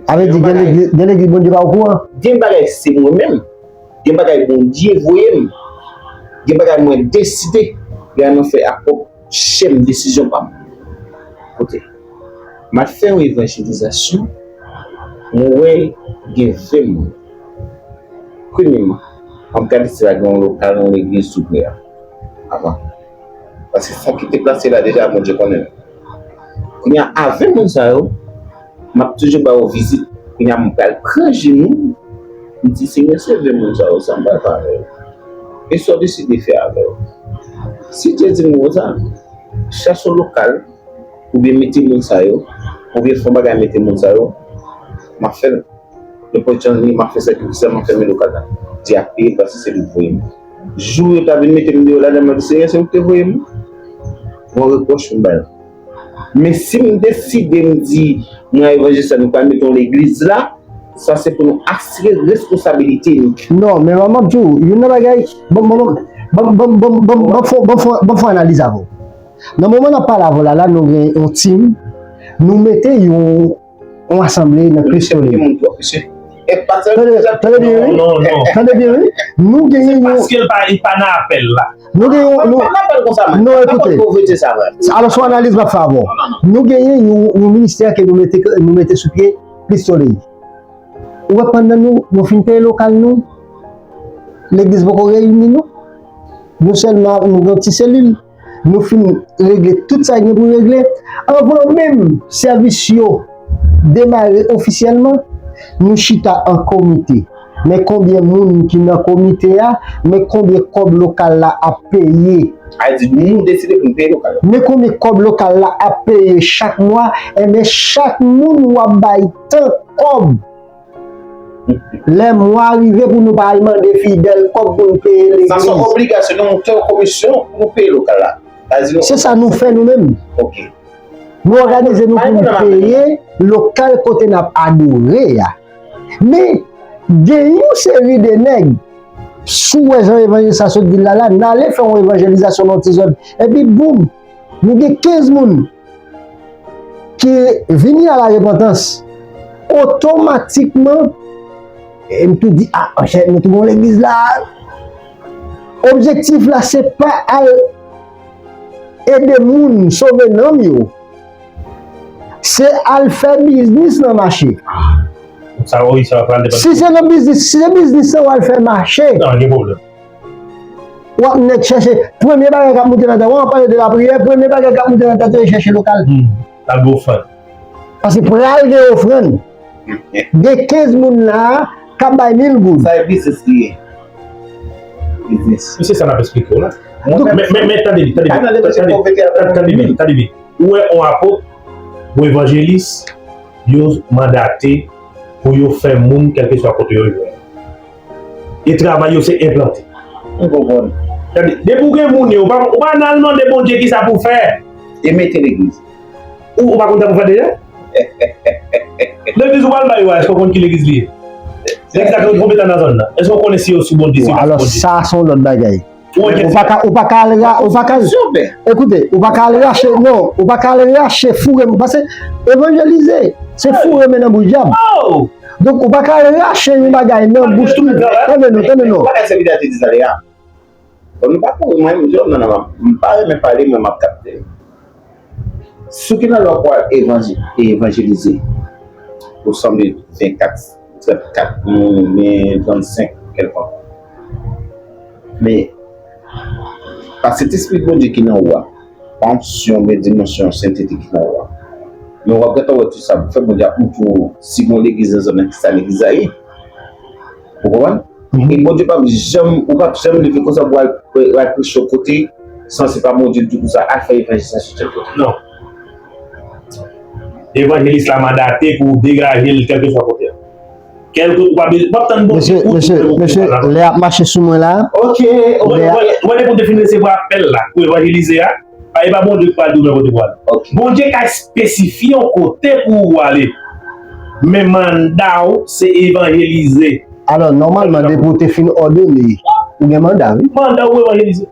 Sa vle di gen legliz, gen legliz Bondye pa okouran? Gen bagay se mwen menm. Gen bagay Bondye voye m. Gen bagay mwen deside. Gen bagay mwen fè ak pwòp chè m, desizyon pa m. Koute. M al fè yon evanjelizasyon. Mwen wè gen ven moun. Premyèman, m ap gade si pa gen yon lokal, yon legliz tou pre a. Avan. Paske sa ki te plase la deja, Bondye konnen l. Kounye a, a ven moun sa yo, m ap toujou ba yo vizit. Kounye a, m pral pran jenou, m di, Senyè, sove moun sa yo, sa m pral fè avè yo? E sa w deside fè avè yo? Si Dye di m konsa, chache yon lokal, oubyen mete moun sa yo, oubyen fè yon bagay mete moun sa yo, m ap fè l. Nenpòt jan li ye, m ap fè sakrifis la, m ap fèmen lokal la. Dye ap peye l paske se li k voye m. Jou yo ta vin mete m deyò ladan, m ap di, Senyè, se ou ki te voye m. Gon repwòch pou m ba yo. Men si m deside m di, mwen evanjelis la, nou pral mete yon legliz la, sa se pou nou asire responsabilite nou. Non, men m ap di w, youn nan bagay, bon, bon, bon, Ban m fè yon analiz avè w. Nan moman n ap pale avè w la, la, nou gen yon tim, nou mete yon yon asanble nan Kris Solèy. Tande byen, wi. Tande byen, wi. Nou genyen yon. Paske l pa, li pa nan apèl la. Nou genyen yon. Non, ekoute. Alò, se yon analiz m ap fè avè w. Nou genyen yon, yon ministè ke nou mete, nou mete sou pye Kris Solèy. Ou wè pandan nou, nou fin peye lokal nou, legliz poko reyini nou. Nou sèlman, nou gen yon ti selil. Nou fin regle tout sa ki gen pou regle. Anvan menm sèvis yo demare ofisyèlman, nou chita an komite. Men konbyen moun ki nan komite a, men konbyen kòb lokal la ap peye. Sa vle di nou deside pou n peye lokal la. Men konbyen kòb lokal la ap peye chak mwa, enben chak moun w ap bay tan kòb. Lè mwa rive pou nou pa al mande fidèl kòb pou n peye legliz. Sa se yon obligasyon, nou monte yon komisyon pou nou peye lokal la. Se sa nou fè nou menm. Nou òganize nou pou n peye lokal kote n ap adore a. Men, gen yon seri de nèg, si w wè jan evanjelis la sot di l la, la, n ale fè yon evanjelizasyon nan yon ti zòn. Epi, boum, nou gen kenz moun ki vini a la repantans. Otomatikman, e m tou di, a, monchè, nou tou gon legliz la. Objektif la, se pa al ede moun sove nanm yo. Se al fè biznis nan mache. Sa, wi, sa pral depann. Si se nan biznis, si se biznis sa w al fè mache. Non, gen pwoblèm. W ap nèk chèche, premye bagay k ap moute nan tèt, w ap pale de lapriyè, premye bagay k ap moute nan tèt ou, se chèche lokal. Hmm. L ap gen ofrann. Paske pral gen ofrann. Gen kenz moun la a k ap bay mil goud. Sa e biznis li ye. Biznis. Wi, se sa n ap eksplike w la. Men, men, men, tande byen, tande byen. Tande byen, tande byen. Ou wè yon apot, yon evanjelis, yo mandate pou yo fè moun kèlkeswa kote yo ye. E travay yo se enplante. M konprann. Tande, depi w gen moun yo, ou pa, ou pa nan al mande Bondye kisa pou fè. E mete legliz. Ou, ou pa konn sa pou fè deja? Legliz ou pral bay yo a, èske w konn ki legliz li ye? Legliz la gen konbyen tan nan zòn nan? Èske w konnen si yo sou Bondye, si yo pa sou Bondye? Alò, sa se yon lòt bagay. Ou pa ka, ou pa ka al ra-, ou pa ka, ekoute, ou pa ka al rache, non, ou pa ka al rache foure, paske evanjelize, se foure men nan bouch dyab. Donk, ou pa ka al rache yon bagay nan bouch moun. Tande non, tande non. Bon, nou pa kouri, mwen, m di w, non, non, non, m pa renmen pale, mwen, m ap kapte. Sou ki nan lwa pou al evanji-, evanjelize? Ou sanble vennkat, trannkat, oubyen trannsenk, kèlkonk. Men, pa Sentespri Bondye ki nan ou a, pa onksyon, men dimansyon sentete ki nan ou a. Men w ap gentan wè tout sa pou fè Bondye ap montre w si gon legliz nan zòn nan, kisa legliz la ye. Ou konprann? E Bondye p ap janm, ou p ap janm leve konsa pou al, al preche yon kote, san se pa Bondye ki di w konsa, al fè evanjilizasyon tèl kote. Non. Evanjelis la mandate pou degaje l kèlkeswa kote a. Kèlke, ou pa bezwen, w ap tann Bondye pou ou. Mesye, mesye, lè y ap mache sou mwen la. Ok, ok. Ou wè depi w te fin resevwa apèl la pou evanjelize a, e pa Bondye ki pral di w men kote pou w ale. Ok. Bondye ka espesifye yon kote pou ou ale. Men manda w se evanjelize. Alò, nòmalman, depi w te fin òdone, ou gen manda, wi. Manda w pou evanjelize.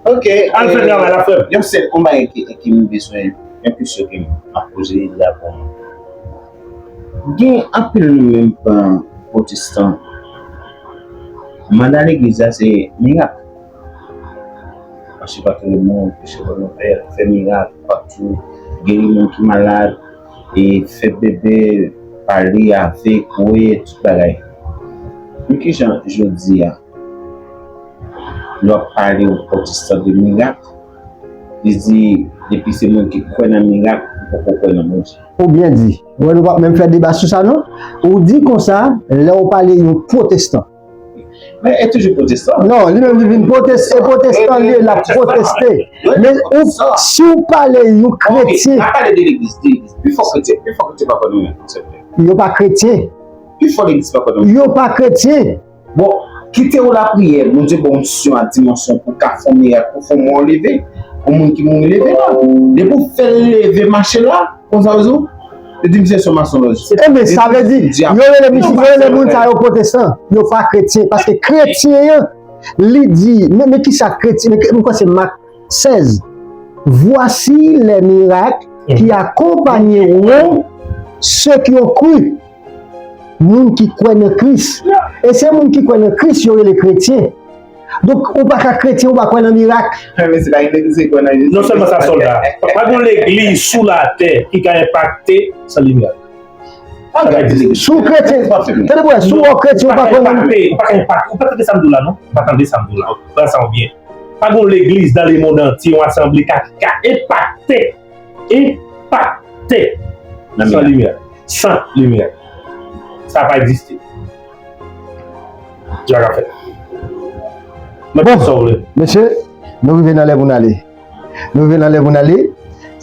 Ok. Al fè travay la, frè m. Yon sèl, yon bagay ki, ki m bezwen, yon kesyon ke m ap poze la pou mwen. Gen anpil nou menm pwotestan, manda legliz la se mirak. Mache pa tou moun, preche bon nouvèl, fè mirak patou, geri moun ki malad, e fè bebe, pale avèk, wè tout bagay. Men kijan jodi a, lè w ap pale yon pwotestan de mirak, li di, depi se moun ki kwè nan mirak, li poko kwè nan Bondye. Ou byen di. Ou wè, nou p ap menm fè deba sou sa, non? Ou di konsa, lè w pale yon pwotestan. Men, e toujou pwotestan. Non, li menm li vin pwoteste, e pwotestan li ye, l ap pwoteste. Men ou, si w pale yon kretyen. Ok, n ap pale de legliz, de legliz. Pifò kretyen, pifò kretyen pa kwè nan mirak, non, se vre. Yo pa kretyen. Pifò legliz pa kwè nan mirak. Yo pa kretyen. Bon, kite w lapriyè, Bondye ba w onksyon ak dimansyon pou w ka fè yon mirak, pou w fè yon mò leve, yon moun ki mouri leve la. Depi w fè l leve mache la, konsa w di w, yo di misye se yon masonlòj. Enben, sa vle di, yo rele misye, yo rele moun sa yo pwotestan, yo pa kretyen, paske kretyen an, Li di, men, men kisa kretyen, men, men kwa se Mak sèz. Voici les miracles qui accompagneront ceux qui ont cru. Moun ki kwè nan Kris. E se moun ki kwè nan Kris, yo rele kretyen. Donk, ou pa ka kretyen, ou pa kwè nan mirak. Men se pa ineglize kwè nan Jezi. Non sèlman sa, sòlda, pa gen legliz sou latè ki ka enpakte san limyè. Si w kretyen, tande byen, si w kretyen, ou pa kwè nan. Ou pa ka enpakte, ou pa ka enpakte, ou pa tande sa m di w la, non? Ou pa tande sa m di w la. Pran sa w byen. Pa gen legliz dans le monde entier, yon asanble ka, ka enpakte, enpakte san limyè. San limyè. Sa pa egziste. Djak ap fèt. Bon, mesye, nou rive nan lè pou n ale. Nou rive nan lè pou n ale.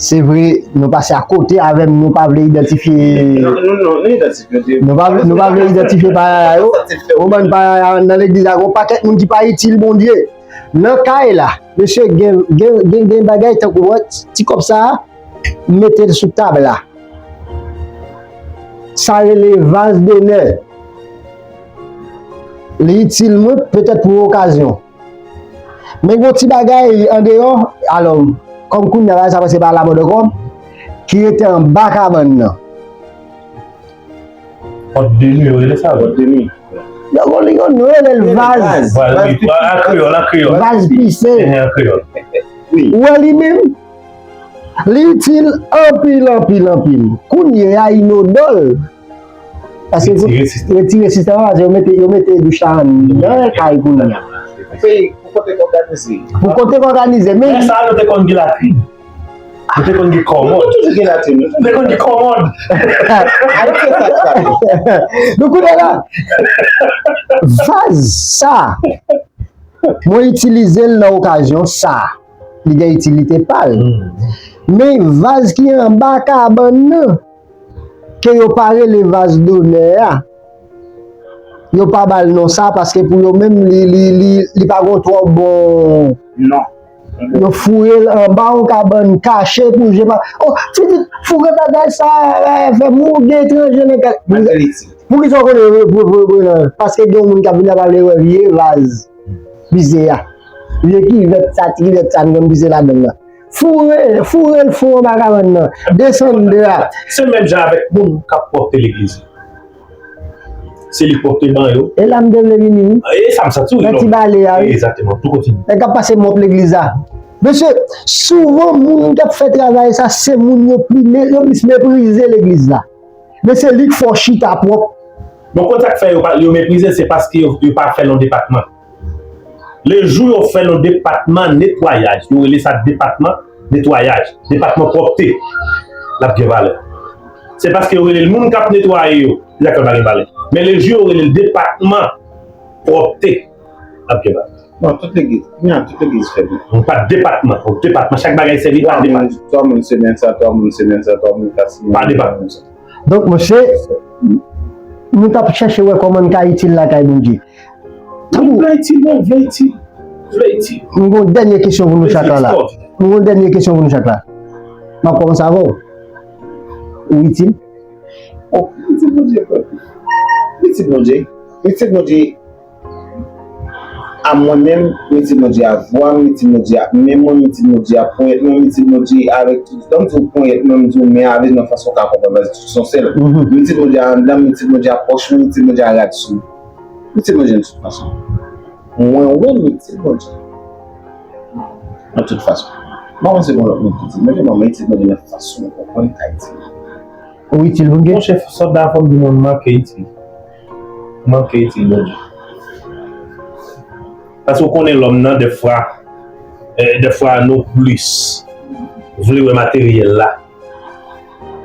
Se vre, nou pase akote avè m, nou pa vle idantifye. Non, non, non, nou idantifye. Nou pa, nou pa vle idantifye parèy yo. Ou konprann, pa nan legliz la, gen yon pakèt moun ki pa itil Bondye. Nan kay la, mesye, gen, gen, gen, gen bagay tankou wè, ti kòb sa a, m mete l sou tab la. Sa rele vaz donè. Li itil mwen, petèt pou okazyon. Men gon ti bagay andeyò, alò, kòm kounye a bagay sa pase pa lamòd ankò, ki rete anba kabann nan. Pòt de nwi, yo rele sa, pòt de nwi. Yo gon, yo rele l vaz. Vaz, an kreyòl, an kreyòl. Vaz pise. An kreyòl. Wi. Ou wè li menm? Li itil anpil, anpil, anpil. Kounye a, inodò l. Paske retire sistèm, retire sistèm nan, paske yo mete, yo mete douch la anndan kay kounye a. Pou kote k òganize. Pou kote k òganize, men. Lè sa a, nou te konn gen latrin. Nou te konn gen kòmòd. Nou toujou gen latrin. Nou te konn gen kòmòd. Donk, kounye a la, vaz sa, mwen itilize l nan okazyon sa. Li gen itilite pa l. Men vaz ki anba kabann nan, ke yo pa rele vaz donè a, yo pa ba l non sa, paske pou yo menm, li, li, li, li pa gon twò bon. Non. Yo foure l anba yon kabann kache pou je pa. Oh, ti, ti, foure bagay sa, eh, fè moun gen etranje nan kay. Poukisa w konnen vre, vre, vre, vre, non? Paske gen yon moun k ap vin ap ale wè vye vaz. Bize a. Vye kivèt sa, ti kivèt sa, nou konn bize ladan l la. Foure, foure l fon anba kabann nan. Desann dra. Se menm jan avèk moun k ap pwòpte legliz yo. Se li k pwòpte ban yo. E la m te vle vini, wi. E sa m santi, wi. Nan ti bale a, wi. Egzakteman. Tou kontinye. Nèg k ap pase mòp legliz la. Mesye, souvan moun k ap fè travay sa, se moun yo pi me-, yo plis meprize legliz la. Men se li k fè w chita pwòp. Bon, konn sa k fè yo pa, yo meprize l, se paske yo, yo pa fè l nan depatman. Lejou yo fè l nan depatman netwayaj, yo rele sa depatman netwayaj, depatman pwòpte, l ap gen valè. Se paske yo rele l moun k ap netwaye yo, se sa k fè l pa gen valè. Men lejou yo rele l depatman pwòpte, l ap gen valè. Non, tout legliz, kounye a, tout legliz fè byen. Non, pa depatman, yon depatman, chak bagay sèvi pa depatman. Twa moun semèn sa, twa moun semèn sa, twa moun kat semèn. Pa depatman. Donk, mesye, nou t ap chèche wè kòman n ka itil lakay Bondye. Tankou. Vle itil, mwen vle itil. Vle itil. M gon dènye kesyon pou nou chak la. M gon dènye kesyon pou nou chak la. M ap kòmanse avè w. Ou itil? Oh, itil Bondye, frè. Itil Bondye. Itil Bondye. A mwen menm, m itil Bondye a vwa m, m itil Bondye a men mwen, m itil Bondye a ponyèt mwen, m itil Bondye avèk tout, lè m di w ponyèt mwen, m di w men avèk nan fason w ka konprann, paske tout se yon sèl. M itil Bondye a anndan m, m itil Bondye a pòch mwen, m itil Bondye a rad sou m. M itil Bondye nan tout fason. Mwen wè m itil Bondye nan tout fason. M pa panse gon lòt moun ki itil Bondye, men mwen itil Bondye nan fason m konprann m ka itil li. Ou itil Bondye? Monchè, sòlda, fò m di w, mwen manke itil. Manke itil Bondye. Paske w konnen lòm nan, dèfwa, eh, dèfwa nou plis vle wè materyèl la.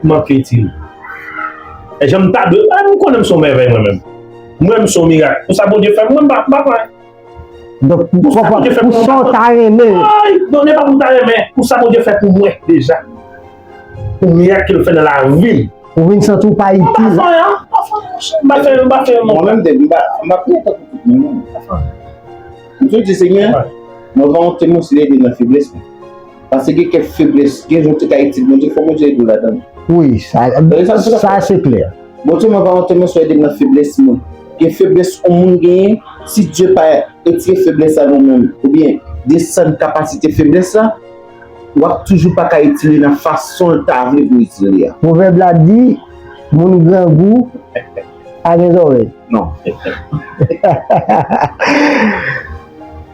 Manke itil. E jan m ta dwe, a, m konnen m se yon mèvèy mwen menm. Mwen, m se yon mirak. Pou sa Bondye fè m, mwen, m pa, m pa pran. Donk, pou, pou, pou sa w ta renmen. Ay, non, se pa pou m ta renmen. Pou sa Bondye fè pou mwen, deja. Pou mirak ke l fè nan lavi m. Ou vin santi w pa itil. M pa fè anyen, m pa fè anyen, monchè. M pa fè, m pa fè anyen. Mwen menm, m pa, m pa priye tankou tout moun, non. M pa fè anyen. M toujou di, Senyè, mwen va wonte mwen si l ede m nan feblès mwen. Paske gen kèk feblès, gen jan w te ka itil Bondye, fò Bondye ede w ladan l. Wi, sa, sa se klè. Bondye, mwen va wonte mwen si w ede m nan feblès mwen. Gen feblès yon moun genyen, si Dye pa retire feblès la nan ou menm, oubyen desann kapasite feblès la, w ap toujou pa ka itil li nan fason l ta vle pou itil li a. Pwovèb la di, moun grangou pa gen zòrèy. Non.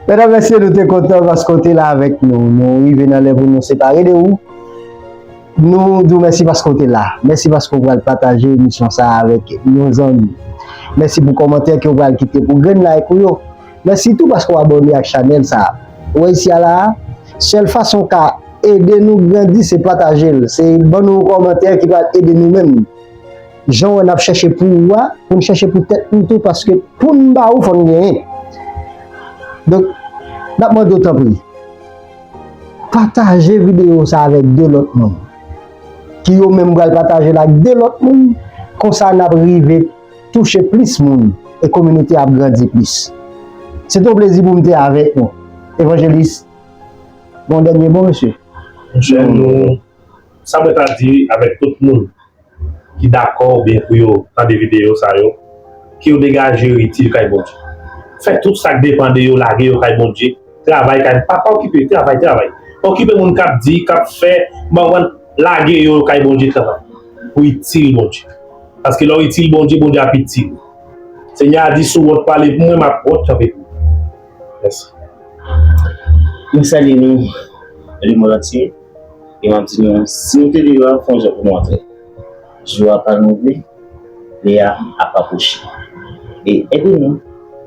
Medam, mesye, nou te kontan paske w te la avèk nou. Nou rive nan lè pou nou separe de ou. Nou di w mèsi paske w te la. Mèsi paske w pral pataje emisyon sa a avèk yon zanmi. Mèsi pou kòmantè ke w pral kite, pou grenn like ou yo. Mèsi tou paske w abòne ak chanèl sa a. Ou wè isi a la a, sèl fason w ka ede nou grandi se pataje l, se ban nou yon kòmantè ki pral ede nou menm. Jan w wè n ap chèche pou ou a, pou n chèche pou tèt nou tou, paske pou n ba ou, fò n genyen. Donk, n ap mande w tanpri, pataje videyo sa a avèk de lòt moun, ki yo menm pral pataje l ak de lòt moun, konsa n ap rive touche plis moun e kominote a ap grandi plis. Se te yon plezi pou m te avèk nou. Evanjelis, bon dènye mo, mesye. Monchè, nou, sa mwen ta di avèk tout moun ki dakò oubyen pou yo tande videyo sa yo, ke yo degaje yo itil kay Bondye. Fè tout sa k depann de yo, lage yo kay Bondye. Travay kay, pa, pa okipe, travay, travay. Pa okipe moun k ap di, k ap fè, m pa konprann, lage yo kay Bondye travay. Pou itil Bondye. Paske lè w itil Bondye, Bondye ap itil ou. Senyè a di, si w wont pale pou mwen, m ap wont kanpe pou ou. Mèsi. Mwen salye nou, lemonn antye, e m ap di nou, si nou te deyò a, fè yon jan pou nou antre. Jou a pa renouvle, lè a ap apwoche. E ede nou,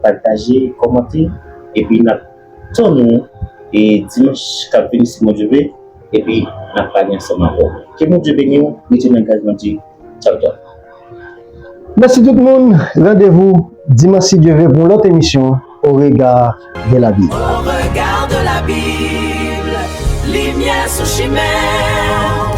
pataje, kòmante, epi n ap tann nou, e dimanch k ap vini, si Bondye vle, epi n ap pale ansanm ankò. Ke Bondye beni w, rete nan gras Bondye. Tchaw, tchaw. Mèsi tout moun. Randevou dimanch, si Dye vle, pou yon lòt emisyon Au regard de la Bible. Au regard de la Bible, limyè sou chimen.